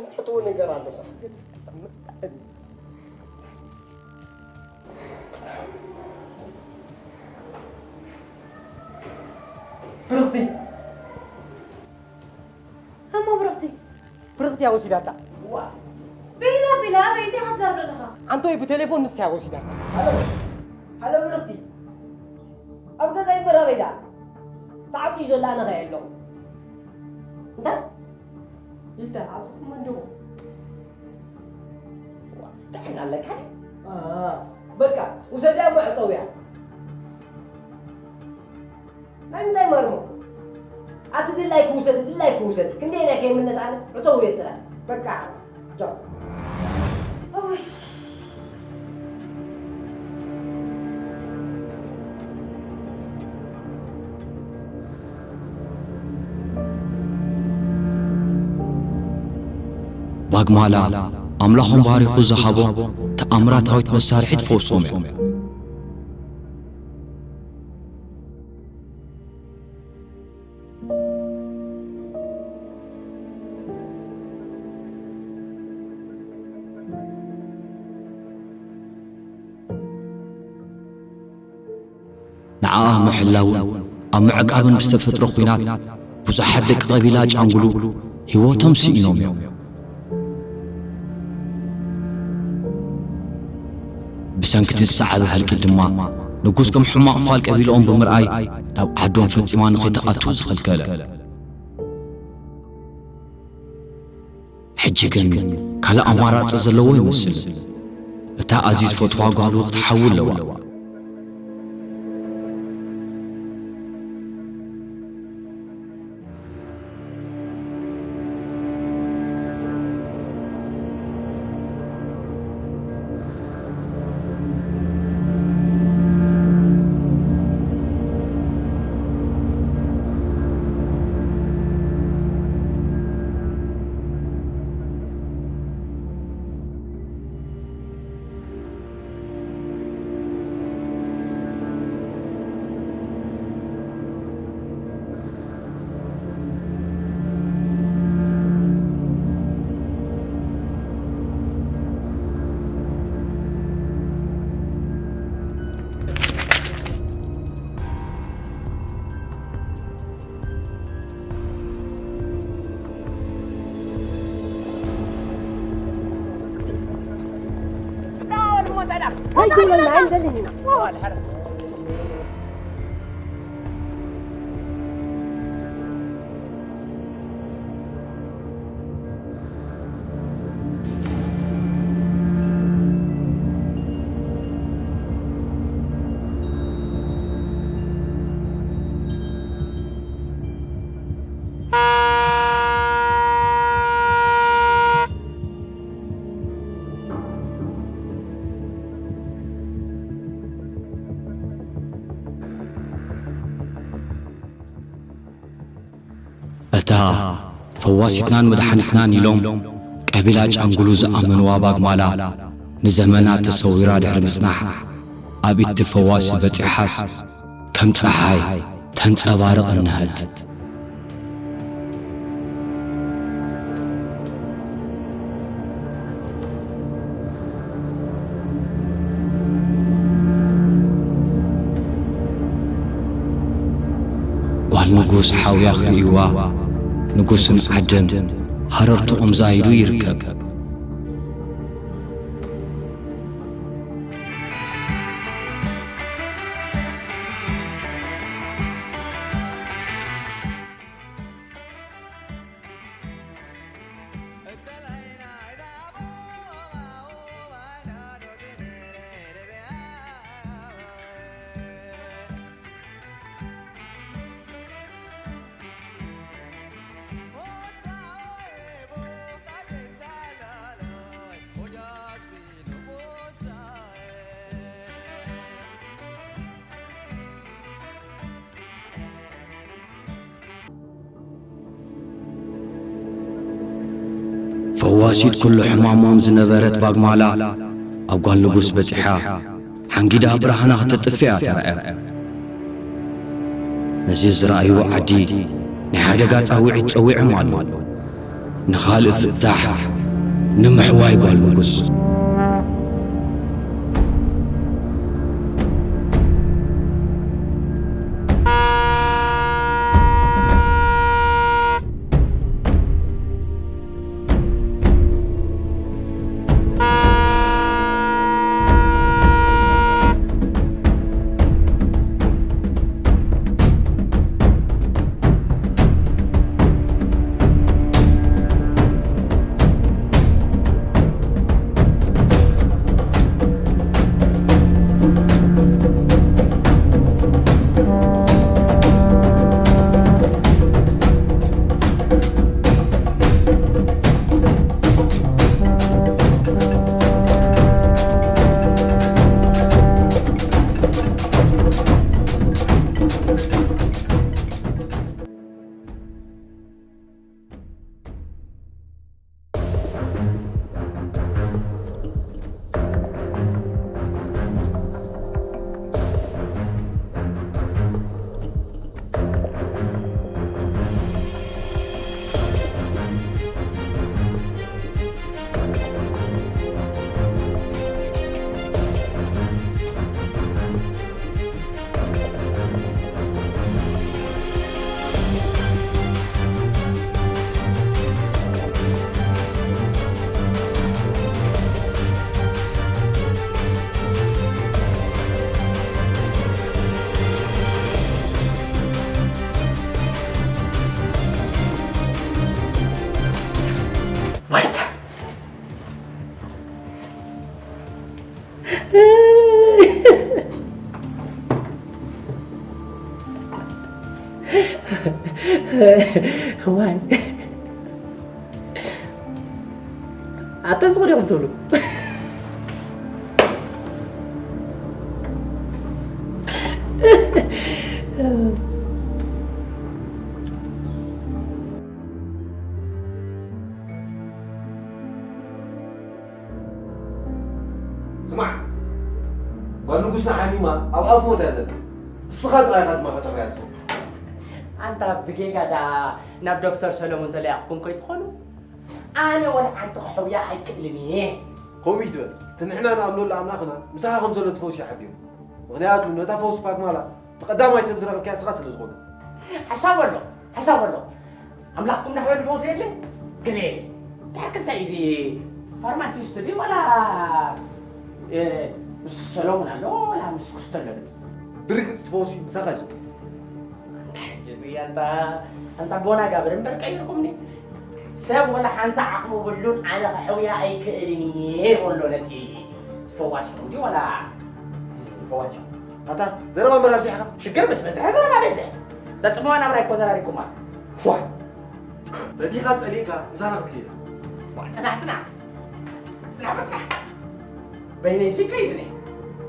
ዝሕትዎ ነገር ኣሎ፣ ሰ-፣ ብርኽቲ። እሞ ብርኽቲ? ብርኽቲ እያ ወሲዳታ። ዋ። በይና ቢላ፣ በይ እንታይ ኢኻ ትዛረብ ዘለኻ? ኣንቶይ ብቴሌፎን ንሳ እያ ወሲዳታ። ሃሎ። ሃሎ ብርኽቲ። ኣብ ገዛ ይበራ በይዳ። ተዓጽዩ ዘሎ ኣነ ኸኣ የለኹ። እንታይ? ይታ ዓጽኩም መንደኹ። ዋ፣ ጥዕና ኣለካ ድዩ? አ፣ በቃ፣ ውሰድያ እሞ ዕጸውያ። ናይ ምንታይ መርሞ? ኣቲ ድላይኪ ውሰዲ፣ ድላይኪ ውሰዲ። ክንደየናይ ከይምለስ ኣነ ዕጸውየ ጥራይ። በቃ፣ ቻው። እውይ። ባግማላ ኣምላኾም ባሪኹ ዝሃቦም ተኣምራታዊት መሳርሒት ፈውሶም እያ። ንዓኣ ምሕላውን ኣብ ምዕቃብን ብዝተፈጥረ ኲናት ብዙሓት ደቂ ቀቢላ ጫንጉሉ ህይወቶም ስኢኖም እዮም። ብሰንኪ እቲ ዝሰዓበ ህልቂት ድማ ንጉስ ከም ሕማቕ ፋል ቀቢልኦም ብምርኣይ ናብ ዓዶም ፈጺማ ንኸይትኣቱ ዝኸልከለ። ሕጂ ግን ካልእ ኣማራጺ ዘለዎ ይመስል። እታ ኣዝዩ ዝፈትዋ ጓሉ ክትሓዊ ኣለዋ። እታ ፈዋሲትናን መድሓኒትናን ኢሎም ቀቢላ ጫንጉሉ ዝኣመንዋ ባግማላ ንዘመናት ተሰዊራ ድሕሪ ምጽናሕ፣ ኣብ ኢድ እቲ ፈዋሲ በጺሓስ ከም ጸሓይ ተንጸባርቕ እነሀት። ጓል ንጉስ ሓውያ ክርእይዋ ንጉስን ዓድን ሃረርትኦም ዛይዱ ይርከብ። ፈዋሲት ኩሉ ሕማሞም ዝነበረት ባግማላ ኣብ ጓል ንጉስ በጺሓ፣ ሓንጊዳ ብርሃና ከተጥፍእ እያ ተራእያ። ነዚ ዝረኣዩ ዓዲ ናይ ሓደጋ ጻውዒት ጸዊዖም ኣለዉ። ንኻልእ ፍታሕ ንምሕዋይ ጓል ንጉስ። ዋይ ኣታ ዝኹ ዲኹም ትብሉ? ስማዕ፣ ጓል ንጉስና ሓሚማ ኣብ ኣፍ ሞት እያ ዘላ። እስኻ ጥራይ ኢኻ ድማ ከተርያ ትኽእል። ኣንታ ብጌጋ ደኣ ናብ ዶክተር ሰለሙን ተለኣኽኩም ከይትኾኑ? ኣነ ወላ ሓንቲ ክሕውያ ኣይክእልን እየ። ከምኡ ይትበል። እቲ ንሕና ንኣምነሉ ኣምላኽና ምሳኻ ከም ዘሎ እቲ ፈውሲ ይሓብዮ። ምኽንያቱ ነታ ፈውሲ ፓክማላ እቲ ቀዳማይ ሰብ ዝረኸብካያ ንስኻ ስለ ዝኾንካ። ሓሳብ ኣሎ፣ ሓሳብ ኣሎ። ኣምላኽኩም ዳሕበ ዝፈውስ የለ? ገለ የለ። ዳርክ እንታይ እዚ ፋርማሲስት ድዩ ዋላ እ፣ ምስ ሰሎሙን ኣሎ ዋላ ምስ ክስተሎ ኣሎ? ብርግጽ እቲ ፈውሲ ምሳኻ እዩ ዘሎ። እንታይ ሕጂ እዚ ኣንታ ኣንታ ቦና ጋብር እምበር ቀይርኩምኒ። ሰብ ወላ ሓንቲ ዓቕሙ ብሉን ኣነ ክሕውያ ኣይክእልን እየ ይብሎ ነቲ ፈዋሲኹም ድዩ ዋላ ፈዋሲኹም? ኣታ ዘረባ እምበር ኣብዚሕኻ። ሽግር ምስ በዝሐ ዘረባ በዝሐ። ዘጽምዋ ናብራ እኮ ዘራሪኩማ። ዋ በቲኻ ጸሊእካ ምሳና ክትከይድ። ዋ ጽናሕትና ናብራ ጽናሕ። በይነይሲ ከይድኒ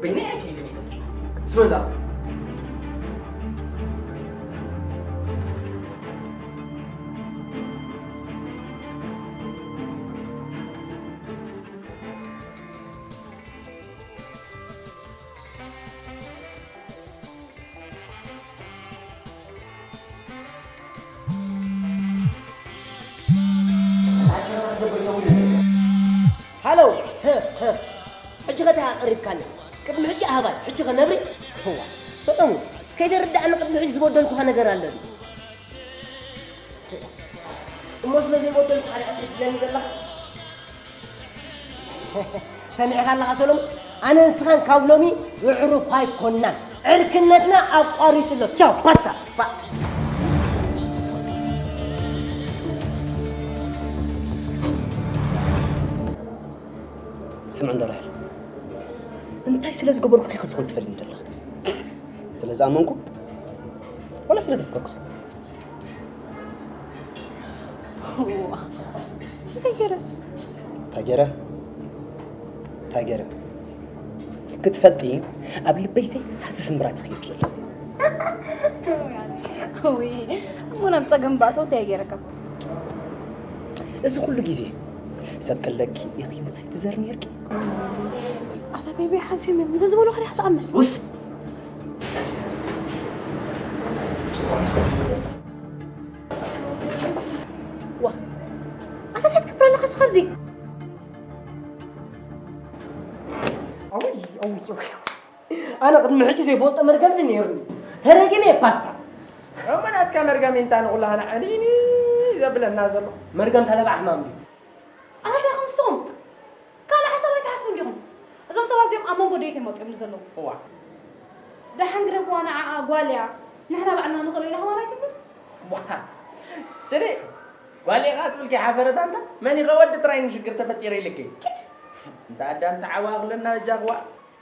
በይነይ ኣይከይድኒ ፈጺሙ ስመዳ ሃሎ ሕጂ ኸ እንታይ ኣቐሪብካለይ? ቅድሚ ሕጂ ኣህባይ ሕጂ ኸ ነብሪ? እዋ ሰሎሙ ከይተረድኣኒ ቅድሚ ሕጂ ዝበደልኩኻ ነገር ኣሎ ድዩ? እሞ ስለ ዘይበደልኩኻ ዲኻ ትሕጅለኒ ዘለኻ? ሰሚዕኻ ኣለኻ ሰሎሙ? ኣነ ንስኻን ካብ ሎሚ የዕሩኽ ኣይኮንናን። ዕርክነትና ኣቋሪጹ ኣሎ። ቻው ባስታ። ስምዕ እንዶ ራሄል፣ እንታይ ስለ ዝገበርኩ ኢኺ ክዝኽል ትፈልኒ ዘለኺ? ስለ ዝኣመንኩ ዋላ ስለ ዘፍቀርኩ? እንታይ ገይረ? እንታይ ገይረ? እንታይ ገይረ? ክትፈልጢ ኣብ ልበይ ዘይሓዚ ስምብራት ይኽየድ ዘሎ። ወይ እሞ ናብ ጸገም ባእተው እንታይ ገይረካ? እዚ ኩሉ ግዜ ሰብ ከለኪ ኢኺ ምሳይ ትዘር ነርኪ። ኣታ ቤቢ ሓዝዮም እዮም እንተዝበሉ ከዲኻ ትኣምን። ውስ ዋ ኣታ እንታይ ትገብር ኣለኻ እስኻ ኣብዚ? ኣውይ ኣውይ ኣውይ ኣነ ቅድሚ ሕጂ ዘይፈልጦ መርገምሲ ነይሩኒ። ተረጊመ እየ ፓስታ። እሞ ናትካ መርገም እንታ ንኹላህና ዕንይኒ ዘብለና ዘሎ። መርገም ተለባዕ ሕማም ድዩ? ኣታ እንታይ ከምስኹም ካልእ ሓሳብ ኣይትሓስቡ እንዲኹም። እዞም ሰባት እዚኦም ኣብ መንጎ ደይት እዮም ወፂኦም ንዘለዉ። እዋ ደሓን ግደፍዋ ንዓኣ ጓል እያ ንሕና ባዕልና ንኽእሎ ኢና ከማን ኣይትብሉ። ዋ ችዲ ጓል ኢኻ ትብል ከይሓፈረት ኣንታ መን ኢኸ ወዲ ጥራይ ንሽግር ተፈጢረ ኢልኪ። ኪድ እንተ ኣዳም ተዓዋኽለና እጃኽዋ።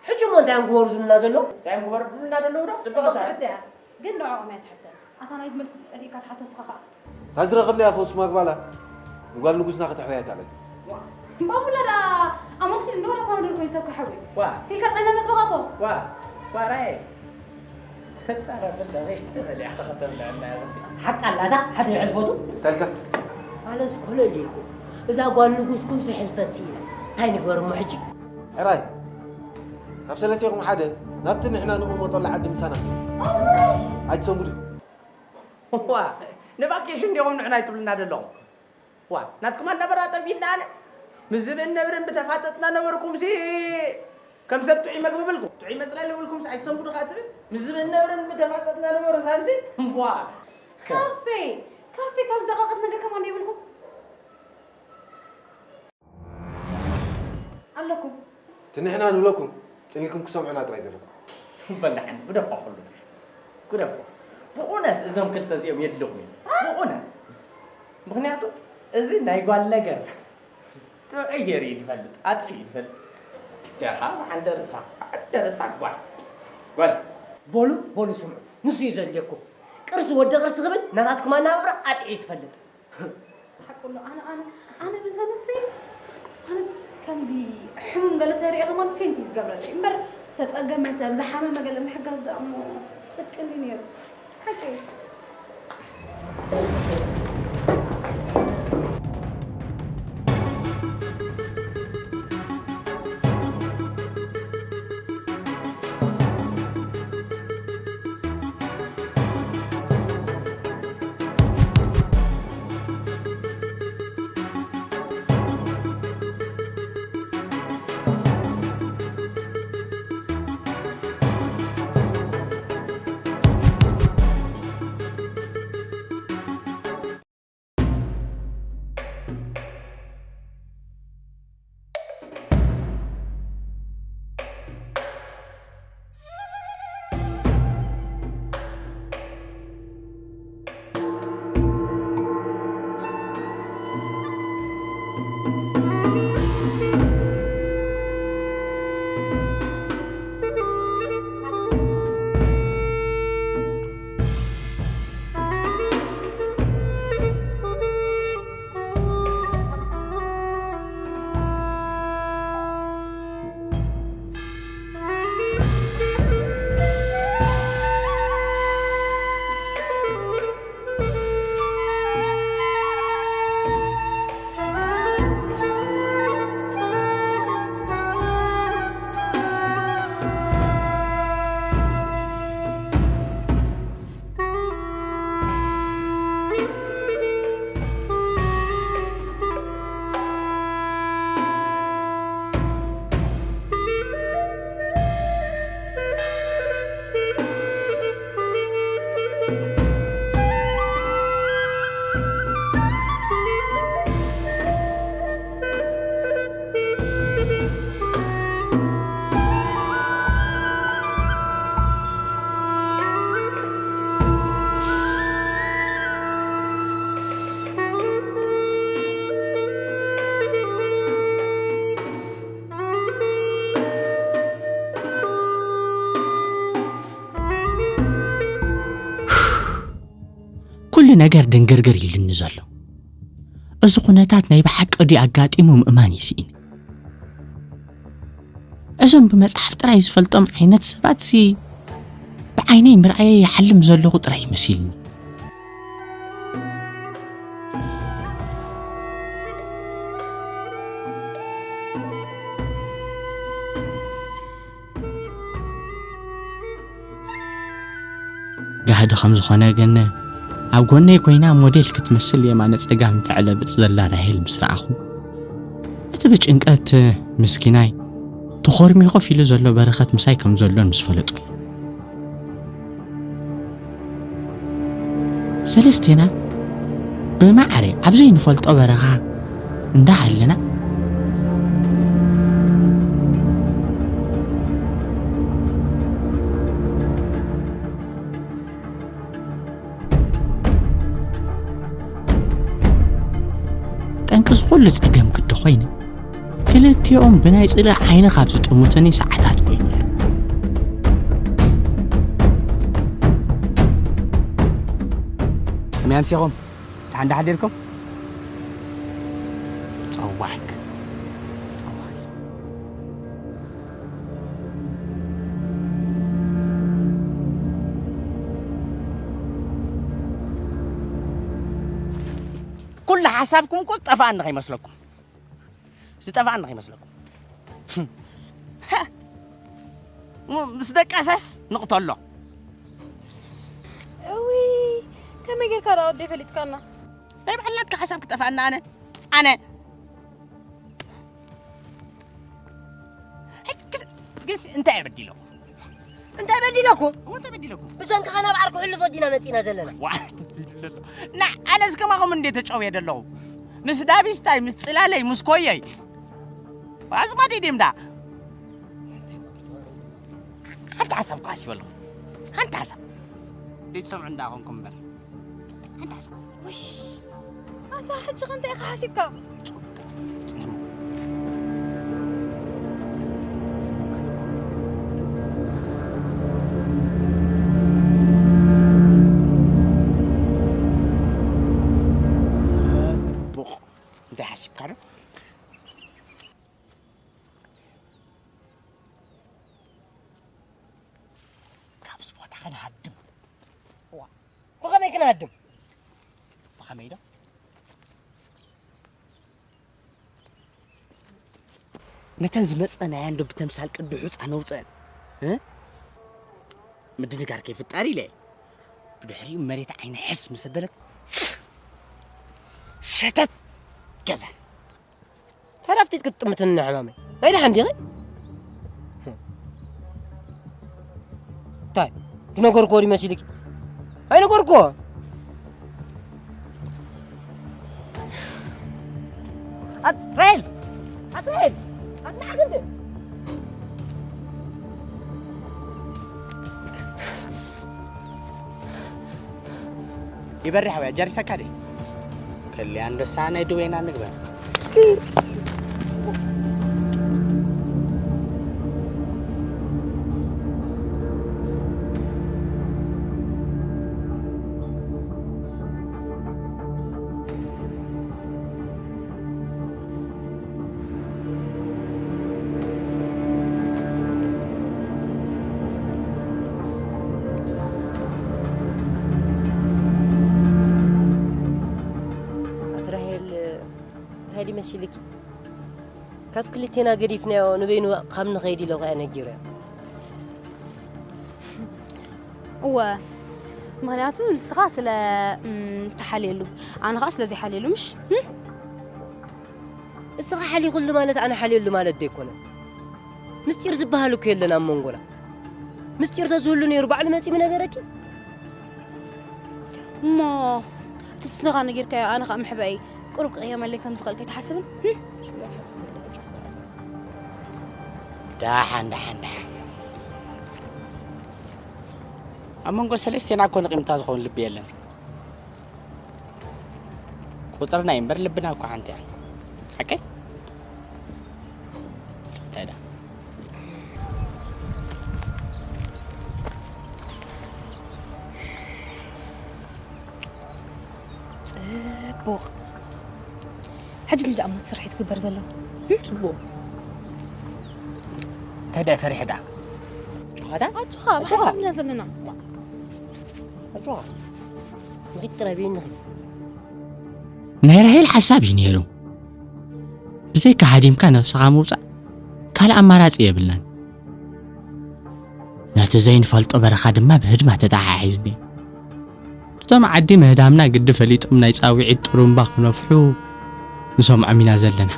ሕጂ እሞ እንታይ እዮም ክወርዙልና ዘለዉ? እንታይ እዮም ክወርዱልና ዘለዉ ዶ? ጽብቕቲ ሕቶ እያ። ግን ንዕኦም እያ ትሕተት። ኣታ ናይዚ መልሲ ተጸሊእካ ትሓቶ ንስኻ ኸኣ። እታ ዝረኸብናያ ፈውሲ ማግባላ ንጓል ንጉስና ከተሕውያ ይከኣለት። ባቡላ ደኣ ኣሞክሲል እንዶ ወላ ፓናዶል ኮይኑ ሰብ ክሓዊ። ዋ ሲልካ ጥዕና ነጥብኻቶ። ዋ ዋራየ ተጻረፍ እንዳ ተበሊዕካ ከተብልዐና። ሓቃ ኣላታ ሓደ ይሕልፈቱ። ተልካ ኣለስ ኮለል ኢልኩም እዛ ጓል ንጉስኩም ስሕልፈት ስኢና እንታይ ንግበር እሞ ሕጂ? ሕራይ ካብ ሰለስቴኹም ሓደ ናብቲ ንሕና ንቕመጠሉ ዓዲ ምሳና ኣይትሰንብዱ። ዋ ንቫኬሽን ዲኹም ንሕና ኣይትብልና ዘለኹም? ዋ ናትኩም ኣናበራ ጠፊእና ኣነ ምስ ዝብእን ነብርን ብተፋጠጥና ነበርኩምሲ ከም ሰብ ጥዑይ መግቢ ብልኩም ጥዑይ መፅለሊ ብልኩምሲ ኣይትሰንብዱ ከዓ ትብል ምስ ዝብእን ነብርን ብተፋጠጥና ነበሩ ሳንቲ ዋ ካፌ ካፌ እታ ዝደቐቐት ነገር ከማን የብልኩም ኣለኩም እቲ ንሕና ንብለኩም ጽኒኩም ክሰምዑና ጥራይ ዘለኩም። በል ደሓን ግደፎ ኩሉ ግደፎ። ብእውነት እዞም ክልተ እዚኦም የድልኹም እዮም ብእውነት። ምኽንያቱ እዚ ናይ ጓል ነገር ጥዑይ ገይሩ እዩ ዝፈልጥ ኣጥፊኡ እዩ ዝፈልጥ። እዚኣ ከዓ ብሓንደ ርእሳ ብሓንደ ርእሳ ጓል ጓል። በሉ በሉ ስምዑ ንሱ እዩ ዘድልየኩም። ቅርሲ ወዲ ቅርሲ ክብል ናታትኩም ኣናብራ ኣጥዒ ዝፈልጥ። ሓቁ ኣሎ። ኣነ ኣነ ኣነ በዛ ነፍሰይ ኣነ ከምዚ ሕሙም ገለ ተሪኤ ከማን ፌንት እዩ ዝገብረለይ እምበር ዝተፀገመ ሰብ ዝሓመመ ገለ ምሕጋዝ ደኣ እሞ ፅድቂ እንዲ ነይሩ። ሓቂ እዩ። ኩሉ ነገር ድንግርግር ኢሉኒ ዘሎ። እዚ ኩነታት ናይ ብሓቂ ድዩ ኣጋጢሙ ምእማን ይስኢን። እዞም ብመጽሓፍ ጥራይ ዝፈልጦም ዓይነት ሰባትሲ ብዓይነይ ምርኣየ ይሓልም ዘለኹ ጥራይ ይመሲልኒ። ጋህዲ ከም ዝኾነ ግን ኣብ ጎነይ ኮይና ሞዴል ክትመስል የማነ ጸጋም ተዕለብጥ ዘላ ራሄል ምስ ረኣኹ እቲ ብጭንቀት ምስኪናይ ተኾርሚኾፍ ኢሉ ዘሎ በረኸት ምሳይ ከም ዘሎን ምስ ፈለጥኩ ሰለስቴና ብማዕረ ኣብ ዘይንፈልጦ በረኻ እንዳሃለና ጠንቂ ዝኹሉ ጸገም ግዲ ኾይነ ክልቲኦም ብናይ ጽልእ ዓይኒ ካብ ዝጥምቱኒ ሰዓታት ኮይኑ ከመይ ኣንሲኹም? ደሓን ዶ ሓዲርኩም? ጸዋዕክ። ኩሉ ሓሳብኩም እኮ ዝጠፍኣኒ ከይመስለኩም። ዝጠፍኣኒ ከይመስለኩም። ምስ ደቀሰስ ንቕተሎ። እውይ፣ ከመይ ጌርካ ደኣ ወደይ ፈሊጥካና? ናይ ባዕልናትካ ሓሳብ ክጠፍኣና ኣነ? ኣነ? ሕጂ ክስ-፣ ግስ እንታይ እየ በዲለኩ? እንታይ በዲለኩ? እዎ እንታይ በዲለኩ? ብሰንክኻ ናብ ዓርኩ ሕልፎ ዲና መጺና ዘለና። ዋ፣ ና፣ ኣነስ ከማኹም እንዴ ተጨውየ ደለኹ? ምስ ዳቢስታይ፣ ምስ ጽላለይ፣ ምስ ኮየይ። ኣዝማደይ ድዮም ዳ? ሓንቲ ሓሳብ እኮ ሓሲበ ኣለኹ። ሓንቲ ሓሳብ። ዘይትሰምዑ እንዳኾንኩም እምበር። ሓንቲ ሓሳብ። ውይ፣ ኣታ ሕጂ ከ እንታይ ኢኻ ሓሲብካ? ከንሃድም። ዋ፣ ብኸመይ ክንሃድም? ብኸመይ ዶ? ነተን ዝመጸናየን ዶ ብተምሳል ቅዲ ሑጻ ነውጸን? እ? ምድንጋር ከይፍጠር ኢለ። ብድሕሪኡ መሬት ዓይኒ ሕስ ምስ ኣበለት፣ ሸተት ገዛ። ታዲያ ኣፍጢጥ ክትጥምትኒ ሕማመይ። ናይ ደሓን ዲኺ? እንታይ? ዝነገርኩዎ ዲዩ መሲልኪ? ኣይነገርኩዎ። ኣት-፣ ራሄል! ኣት ራሄል! ኣት ንዓኺ እንደ! ይበርሕ ወይ ኣጃሪሰካ ደ? ከሊ ኣንበሳ ናይ ድዌና ንግበር። ኣቲ ራሄል፣ እንታይ ድዩ መሲልኪ? ካብ ክልቴና ገዲፍናዮ ንበይኑ ካብ ንኸይድ ኢለ እኮ እየ ነጊረዮ። እወ፣ ምኽንያቱ ንስኻ ስለ፣ እም፣ ትሓልየሉ፣ ኣነ ኸዓ ስለ ዘይሓልየሉ፣ ምሽ? እም? እስኻ ሓሊኹሉ ማለት ኣነ ሓልየሉ ማለት ዶ ኣይኮነን? ምስጢር ዝበሃል እኮ የለን ኣብ መንጎና። ምስጢር ተዝህሉ ነይሩ ባዕሉ መጺኡ ምነገረኪ። እሞ እቲ ስኻ ነጊርካዮ ኣነ ኸኣ ምሕባእይ ቁሩብ ክቕየመለይ ከም ዝኽእል ከይትሓስብን? ህም? ደሓን፣ ደሓን፣ ደሓን። ኣብ መንጎ ሰለስቴና እኮ ንቂምታ ዝኸውን ልቢ የለን። ቁጽርና እዩ እምበር ልብና እኮ ሓንቲ እያ። ሓቀይ? እንታይ ደኣ? ጽቡቕ። ሕጂ እንዲ ደኣ እሞ እቲ ስራሕ እዩ ትግበር ዘሎ። ጽቡቕ። እንታይ ደኣ ፈሪሐ ደኣ? ጨዋታ? ኣጆኻ፣ ኣጆኻ። ብሓሳብ ኢና ዘለና። ኣጆኻ። ንኺድ ጥራይ በይኒ ንኺድ። ናይ ራሄል ሓሳብ እዩ ነይሩ። ብዘይካ ሃዲምካ ነብስኻ ምውጻእ ካልእ ኣማራጺ የብልናን። ነቲ ዘይንፈልጦ በረኻ ድማ ብህድማ ተተሓሒዝኒ። እቶም ዓዲ ምህዳምና ግዲ ፈሊጦም ናይ ጻውዒት ጥሩምባ ክነፍሑ ንሰምዖም ኢና ዘለና።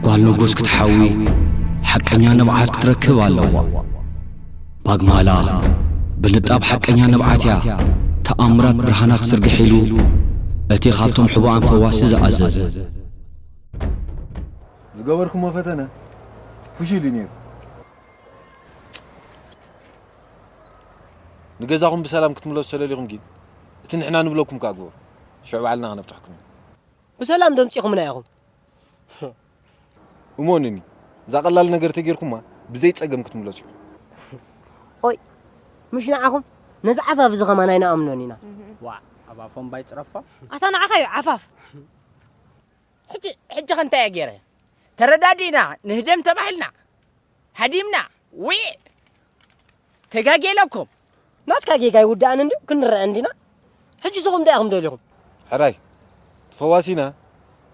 ጓል ንጉስ ክትሓዊ ሓቀኛ ንብዓት ክትረክብ ኣለዋ። ባግማላ ብንጣብ ሓቀኛ ንብዓት እያ ተኣምራት ብርሃና ክዝርግሕ ኢሉ እቲ ካብቶም ሕቡኣን ፈዋሲ ዝኣዘዘ። ዝገበርኩሞ ፈተነ ፍሹል እዩ ነይሩ። ንገዛኹም ብሰላም ክትምለሱ ተደሊኹም ግን፣ እቲ ንሕና ንብለኩም ከኣ ግበሩ። ሽዑ ባዕልና ከነብጽሐኩም ኢና። ብሰላም ዶ ኣምጺኹምና ኢኹም? እመኑኒ፣ እዛ ቀላል ነገር ተጌርኩማ፣ ብዘይ ጸገም ክትምለሱ ኢኹም። ኦይ፣ ምሽ ንዓኹም? ነዚ ዓፋፍ እዚ ኸማን ኣይንኣምኖን ኢና። ዋእ፣ ኣብ ኣፎም ባይ ጽረፎም። ኣታ ንዓኻ እዩ ዓፋፍ። ሕጂ፣ ሕጂ ኸ እንታይ እየ ገይረ? ተረዳዲእና፣ ንህደም ተባሂልና፣ ሃዲምና፣ ዊዕ! ተጋጌለኩም። ናትካ ጌጋ ይውድኣን እንድዩ፣ ክንረአ እንዲና። ሕጂ ንስኹም እንታይ ኢኹም ደሊኹም? ሕራይ፣ ፈዋሲና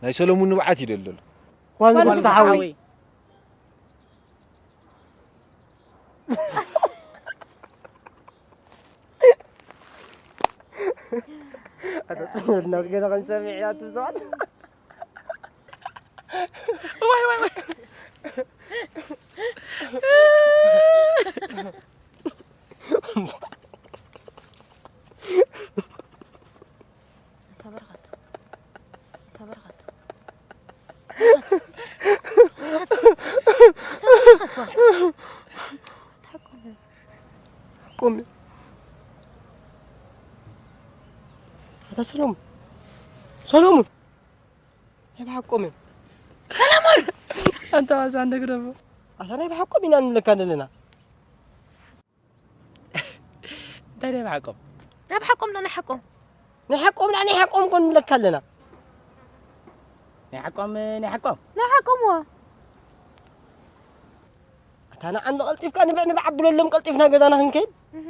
ናይ ሰለሙን ንብዓት ይደሊ ዘሎ። ጓል ጓል ንጉስ ንጉስ ተሓዊ። ተሓዊ። ኣታ ጽናስ ገና ክንሰምዕ ኢና፣ ኣቱም ሰባት። ዋይ፣ ዋይ፣ ዋይ። ኣታ በረኸት፣ ኣታ በረኸት፣ በረኸት፣ ኣታ በረኸት፣ ዋ። ኣታ ቆም። ቆም። ኣታ ሰሎሙን፣ ሰሎሙን፣ ናይ ብሓቆም እዮም። ሰሎሙን! ኣንታ ዋዛ እንደግደፎ። ኣታ ናይ ብሓቆም ኢና ንብለካ ዘለና። እንታይ ናይ ብሓቆም? ናይ ብሓቆም ዶ ናይ ሓቆም? ናይ ሓቆም ዳ ናይ ሓቆም ኮን ንብለካ ኣለና። ናይ ሓቆም፣ ናይ ሓቆም? ናይ ሓቆም ዋ። ኣታ ንዓ እንዶ ቀልጢፍካ ንብዕ ንብዕ ኣብለሎም፣ ቀልጢፍና ገዛና ክንከይድ። እህ።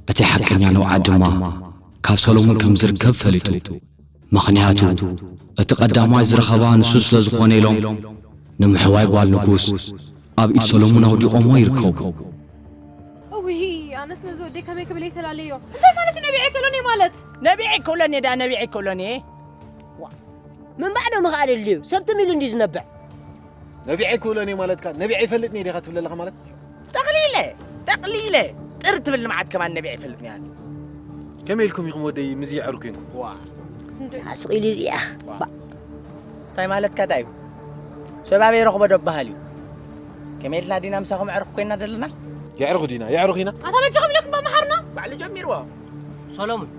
እቲ ሓቀኛ ንብዓት ድማ ካብ ሰሎሙን ከም ዝርከብ ፈሊጡ። ምኽንያቱ፣ እቲ ቀዳማይ ዝረኸባ ንሱ ስለ ዝኾነ ኢሎም፣ ንምሕዋይ ጓል ንጉስ ኣብ ኢድ ሰሎሙን ኣውዲቖሞ ይርከቡ። እውይ፣ ኣነስ ነዚ ወደይ ከመይ ክብል እየ ተላለዮ? እንታይ ማለት እዩ ነቢዐ ኣይክእሎን እየ ማለት? ነቢዐ ኣይክእሎን እየ ደኣ፣ ነቢዐ ኣይክእሎን እየ። ዋ፣ ምንባዕ ዶ ምኽኣል ኣድልዩ? ሰብ ትም ኢሉ እንድዩ ዝነብዕ። ነቢዐ ኣይክእሎን እየ ማለትካ፣ ነቢዐ ኣይፈልጥን እየ ዲኻ ትብል ዘለኻ ማለት? ጠቕሊለ፣ ጠቕሊለ ጥር ትብል ንብዓት ከማን ነቢዐ ኣይፈልጥን እየ ኣነ። ከመይ ኢልኩም ኢኹም ወደይ ምዚ የዕሩ ኮንኩም? ዋ። እንዴ? ኣስቕ ኢሉ እዚኣ። ዋ። ባ- እንታይ ማለትካ ዳዩ? ሰብ ኣበይ ረኽቦ ዶ በሃል እዩ? ከመይ ኢልና ዲና ምሳኹም ኣዕሩኽ ኮይና ዘለና? የዕሩኽ ዲና? የዕሩኽ ኢና? ኣታ በጃኹም ኢለኩም በመሓርና? ባዕሉ ጀሚርዎ። ሰሎሙን፣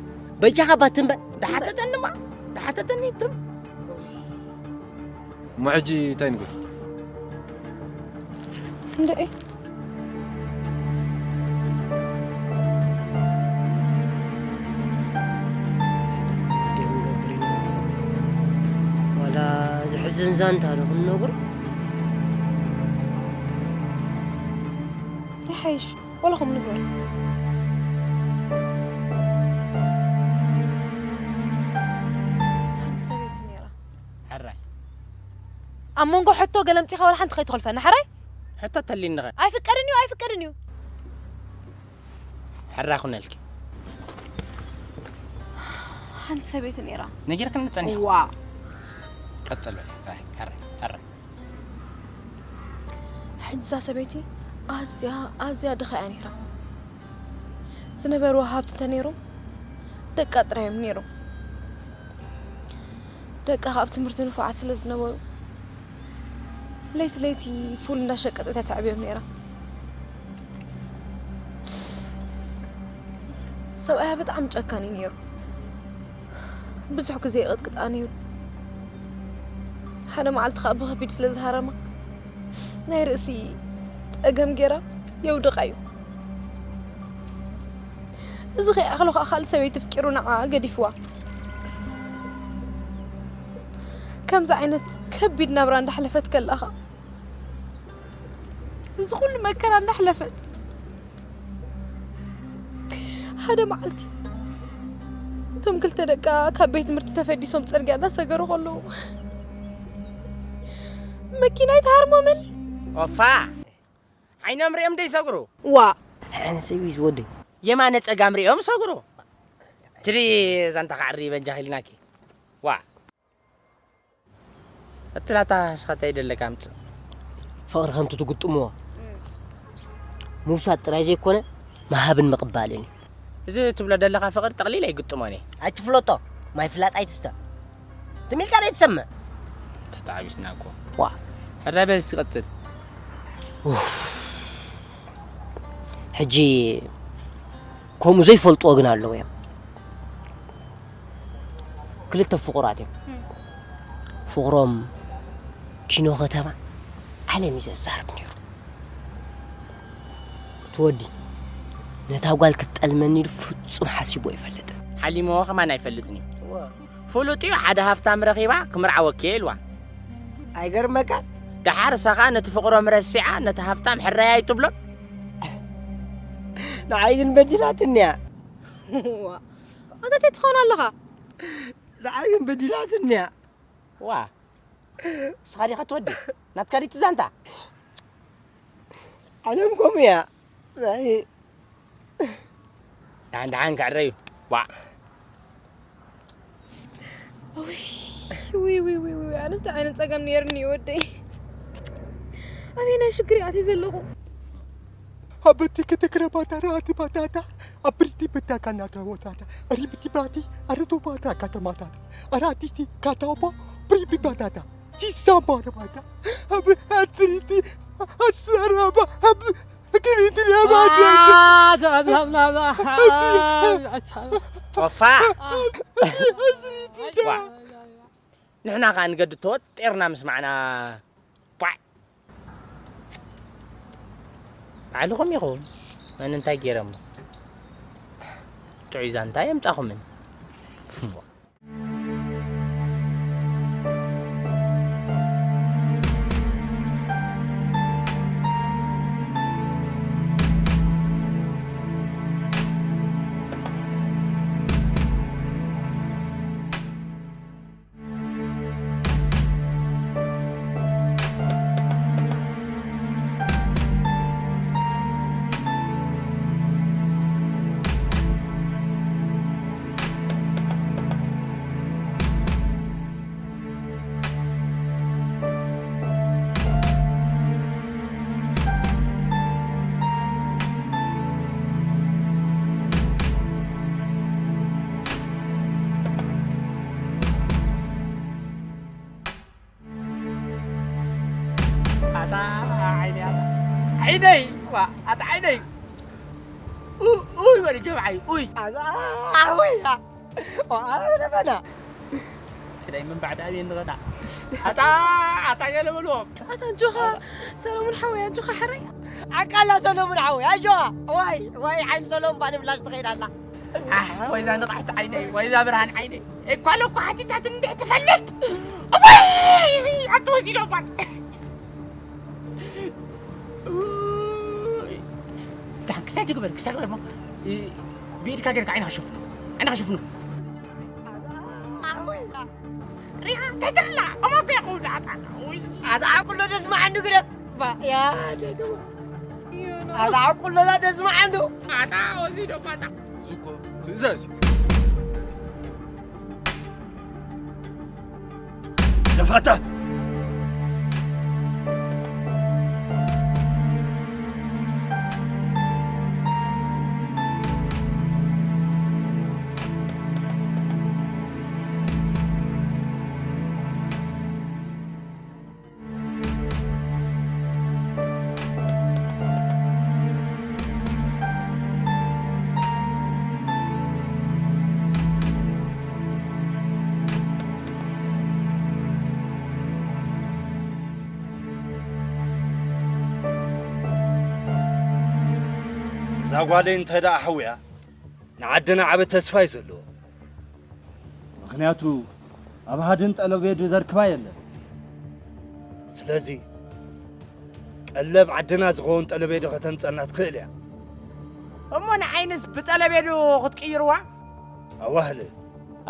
በጃኻ ባትም በል። ዳሓተተኒ እማ፣ ዳሓተተኒ ትም። እሞ ሕጂ እንታይ ንገብር? እንድዒ። እንታይ ንገብር ኢና? ዋላ ዘሕዝን ዛንታ ዶ ክንነግሮ? ይሓይሽ፣ ዋላ ከም ንግበር። ሓንቲ ሰበይቲ ነይራ። ሕራይ። ኣብ መንጎ ሕቶ ገለምጺኻ ዋላ ሓንቲ ከይትኾልፈና፣ ሕራይ? ሕቶ ተሊኒ ኸ? ኣይፍቀድን እዩ፣ ኣይፍቀድን እዩ። ሕራይ ኩነልኪ። ሓንቲ ሰበይቲ ነይራ። ነጊርክኒ ጸኒሕኩ። ዋ። ቀጽል በል። ሕራይ፣ ሕራይ፣ ሕራይ። ሕጂ እዛ ሰበይቲ ኣዝያ፣ ኣዝያ ድኻ እያ ነይራ። ዝነበርዋ ሃብቲ እንተነይሩ፣ ደቃ ጥራይ እዮም ነይሮም። ደቃ ካብ ትምህርቲ ንፉዓት ስለ ዝነበሩ፣ ለይቲ ለይቲ ፉል እንዳሸቀጠት እያ ተዕብዮም ነይራ። ሰብኣያ ብጣዕሚ ጨካን እዩ ነይሩ። ብዙሕ ግዜ ይቕጥቅጣ ነይሩ። ሓደ መዓልቲ ኸኣ ብኸቢድ ስለ ዝሃረማ፣ ናይ ርእሲ ጸገም ጌራ የውድቓ እዩ። እዚ ከይኣኽሎ ኸኣ ካልእ ሰበይቲ ኣፍቂሩ ንዓኣ ገዲፍዋ። ከምዚ ዓይነት ከቢድ ናብራ እንዳሕለፈት ከላ ኸኣ፣ እዚ ኩሉ መከራ እንዳሕለፈት፣ ሓደ መዓልቲ እቶም ክልተ ደቃ ካብ ቤት ትምህርቲ ተፈዲሶም ጽርግያ እንዳሰገሩ ከለዉ፣ መኪና ኣይትሃርሞምን። ኦፋ! ዓይኖም ሪኦም ዶ ይሰግሩ? ዋ! እንታይ ዓይነት ሰብ እዩ እዚ ወደይ? የማነ ጸጋም ሪኦም ሰግሩ። ትሪ ዛንታ ካዕሪ በጃኺ ኢልናኪ። ዋ! እቲ ናታ ስኻ እንታይ ደለካ ኣምጽእ። ፍቕሪ ከምቲ ትግጥምዎ፣ ምውሳድ ጥራይ ዘይኮነ፣ ምሃብን ምቕባልን እዩ። እዚ ትብሎ ደለኻ ፍቕሪ ጠቕሊለ ኣይግጥሞን እየ። ኣይትፍለጦ፣ ማይ ፍላጥ ኣይትስተ። ትም ኢልካ ዶ ኣይትሰምዕ? ተተዓቢስና እኮ። ዋ። ሕራይ በል እስቲ ቀጽል። ኡፍ። ሕጂ ከምኡ ዘይፈልጥዎ ግን ኣለዉ እዮም። ክልተ ፍቑራት እዮም። እም። ፍቕሮም ኪኖ ከተማ ዓለም እዩ ዘዛርብ ነይሩ። እቲ ወዲ ነታ ጓል ክትጠልመኒ ኢሉ ፍጹም ሓሲቡ ኣይፈልጥን። ሓሊምዎ ከማን ኣይፈልጥን እዩ። እወ። ፍሉጥ እዩ፣ ሓደ ሃፍታም ረኺባ ክምርዓወኪ እየ ኢልዋ። ኣይገርመካን? ደሓር እሳ ኸኣ ነቲ ፍቕሮም ረሲዓ ነቲ ሃፍታም ሕራይ ኣይትብሎን? ንዓይ ግን በዲላትኒ እያ። ዋ፣ ኣንታ እንታይ ትኸውን ኣለኻ? ንዓይ ግን በዲላትኒ እያ። ዋ፣ እስኻ ዲኻ ትወዲ? ናትካ ድዩ እቲ ዛንታ? ዓለም ከምኡ እያ። ናይ ደሓን ደሓን ክዕረ እዩ። ዋዕ። ውይ ውይ ውይ ውይ፣ ኣነስ እንታይ ዓይነት ፀገም ነይርኒ ወደይ? ኣበየናይ ሽግር እየ ኣትየ ዘለኹ? Abati kete krebata rati batata. Abriti beta kanata wotata. Aribiti bati. Arito bata kata matata. Arati ti kata opo. Pribi batata. Jisamba bata. Ab atriti. Asaraba. Ab kiriti abata. ጦፋ ንሕና ከዓ ንገዲ ተወጢርና ምስማዕና ቧዕ ባዕልኹም ኢኹም መን እንታይ ገይረሞ ጥዑይ ዛንታ የምፃኹምን ኣታ ዓይነይ ኣታ ዓይነይ ዋ ኣታ ዓይነይ ኡይ በል ጀምዓይ ኡይ ኣታ ኣውይ ኣታ ለበና ሕደይ ምን ባዕድ ኣብየ ንኸዳ ኣታ ኣታ ገለ በልዎም ኣታ ጆኻ ሰሎሙን ሓወይ ኣጆኻ ሕራይ ዓቃላ ሰሎሙን ሓወይ ኣጆኻ ዋይ ዋይ ዓይን ሰሎሙን ባንምላሽ ትኸይድ ኣላ ወይዛ ንቕሕቲ ዓይነይ ወይዛ ብርሃን ዓይነይ እኳ ለኳ ሓቲታት እንድሕ ትፈልጥ እቦይ ኣቶ ወሲዶባት ዳን ክሳጅ ግበር ክሳጅ ግበር ብኢድካ ገርካ ዓይንካ ሸፍኖ ዓይንካ ሸፍኖ ሪኣ እንታይ ትርላ እሞ እኮ ይኸውን ኣጣ ኣጣ ኩሎ ደስማዓኒ ግደፍ ያ ደገሞ ኣጣ ኩሎ ደስማዓኒ ኣጣ ወሲዶባት ዝኮ ትእዛዝ እዩ። ለፋታ እዛ ጓለይ እንተ ደኣ ሓውያ ንዓድና ዓቢ ተስፋ እዩ ዘለዎ። ምኽንያቱ ኣብ ሃድን ጠለቤዱ ዘርክባ የለን። ስለዚ ቀለብ ዓድና ዝኸውን ጠለቤዱ ከተምጸልና ትኽእል እያ። እሞ ንዓይንስ ብጠለቤዱ ክትቅይርዋ? ኣዋህልል።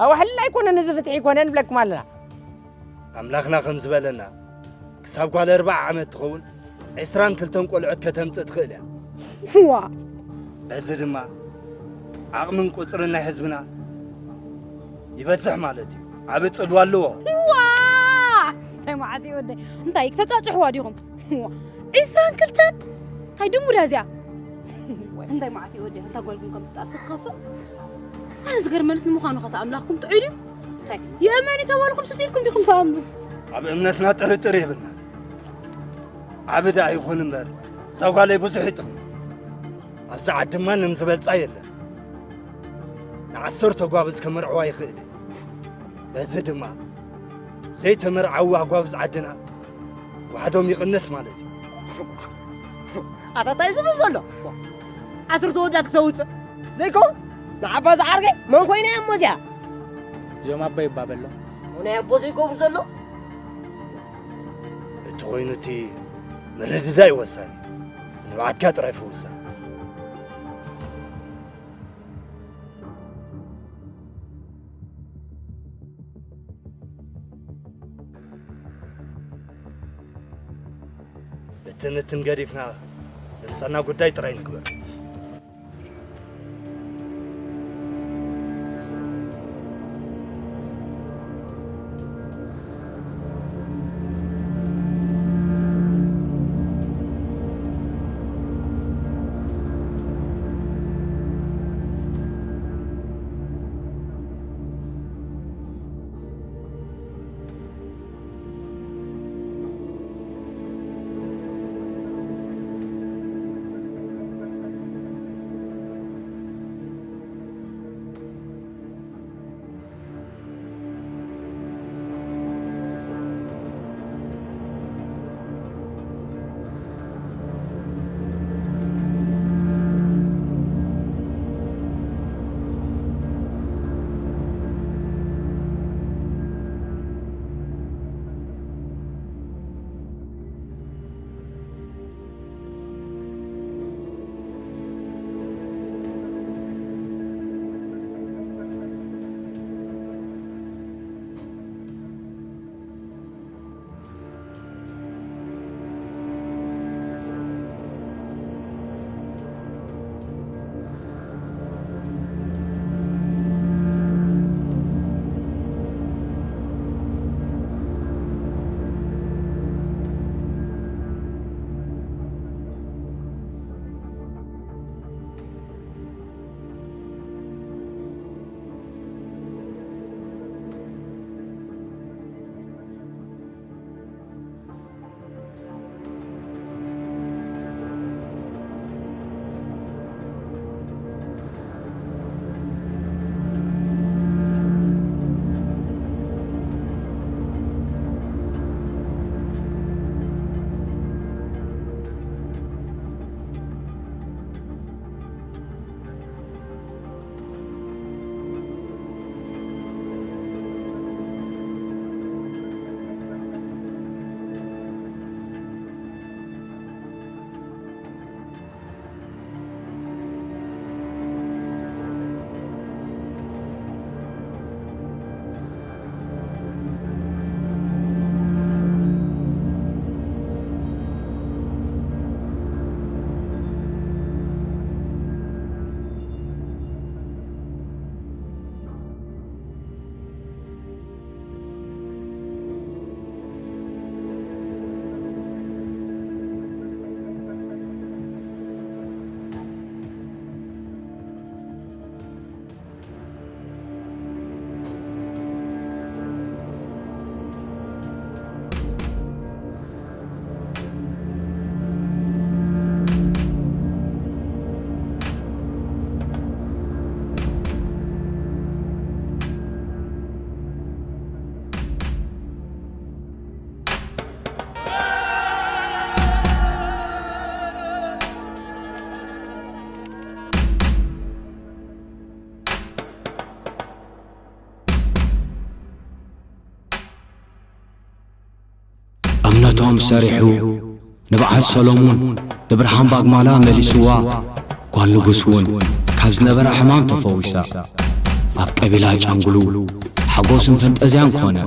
ኣዋህልል ኣይኮነን፣ እዚ ፍትሒ ኣይኮነን ንብለኩም ኣለና። ኣምላኽና ከም ዝበለና ክሳብ ጓል ኣርብዓ ዓመት ትኸውን ዕስራን ክልተን ቆልዑት ከተምጽእ ትኽእል እያ። ዋ! በዚ ድማ ዓቕምን ቁጽርን ናይ ህዝብና ይበዝሕ ማለት እዩ። ዓቢ ጽልዋ ኣለዎ። ዋ! እንታይ መዓት እዩ ወደይ? እንታይ ክተጫጭሕዋ ዲኹም? ዋ! ዕስራን ክልተን እንታይ ድሙላ እዚኣ? ወይ እንታይ መዓት እዩ ወደይ? እንታ ጓልኩም ከም ትጣርሲ ክኸፍእ? ኣነ ዝገርመንስ ንምዃኑ ኸ ኣምላኽኩም ጥዑይ ድዩ? እንታይ የእመን እዩ ተባልኹም ስስ ኢልኩም ዲኹም ትኣምኑ? ኣብ እምነትና ጥርጥር የብልና። ዓቢ ደኣ ይኹን እምበር እዛ ጓለይ ብዙሕ ይጥቕም። ኣብዚ ዓዲ ማንም ዝበልጻ የለን። ንዓሰርተ ጓብዝ ከመርዕዋ ይኽእል እዩ። በዚ ድማ ዘይተመርዓዉ ኣጓብዝ ዓድና ዋሕዶም ይቕንስ ማለት እዩ። ኣታ እንታይ ዝብል ዘሎ? ዓሰርተ ወዳት ክተውፅእ ዘይከውን ንዓባ ዝዓርገ መን ኮይና እያ እሞ እዚኣ? እዞም ኣቦ ይባበሎ። ናይ ኣቦ ዘይገብሩ ዘሎ? እቲ ኮይኑ እቲ ምርድዳእ እዩ ወሳኒ። ንብዓትካ ጥራይ ፍውሳ። እትን እትን ገዲፍና ዘምፀና ጉዳይ ጥራይ ንግበር። እቶም ሰሪሑ ንበዓል ሰሎሙን ንብርሃን ባግማላ መሊስዋ። ጓል ንጉስ እውን ካብ ዝነበራ ሕማም ተፈዊሳ። ኣብ ቀቢላ ጫንጉሉ ሓጎስን ፈንጠዝያን ኮነ።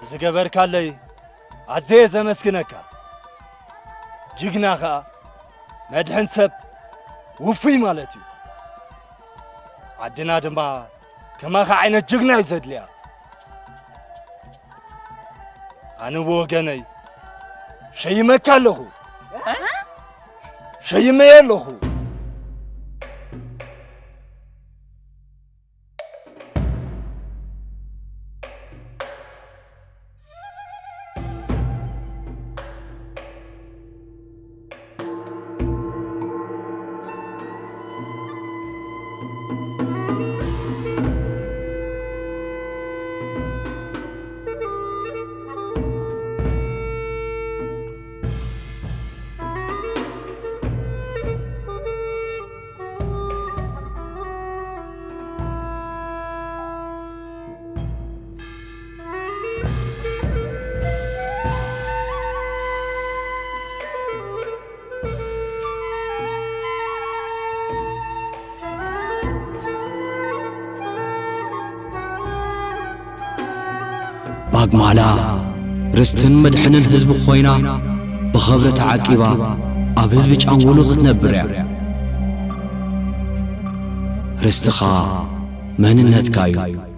ዝገበርካለይ ኣዘየ ዘመስግነካ። ጅግና ኸኣ መድሕን ሰብ ውፉይ ማለት እዩ። ዓድና ድማ ከማኻ ዓይነት ጅግና እዩ ዘድልያ። ኣነ ብወገነይ ሸይመካ ኣለኹ። ሸይመየ ኣለኹ። ባግማላ ርስትን መድሕንን ህዝቢ ኮይና ብኸብሪ ተዓቂባ ኣብ ህዝቢ ጫንጉሉ ክትነብር እያ። ርስትኻ መንነትካ እዩ።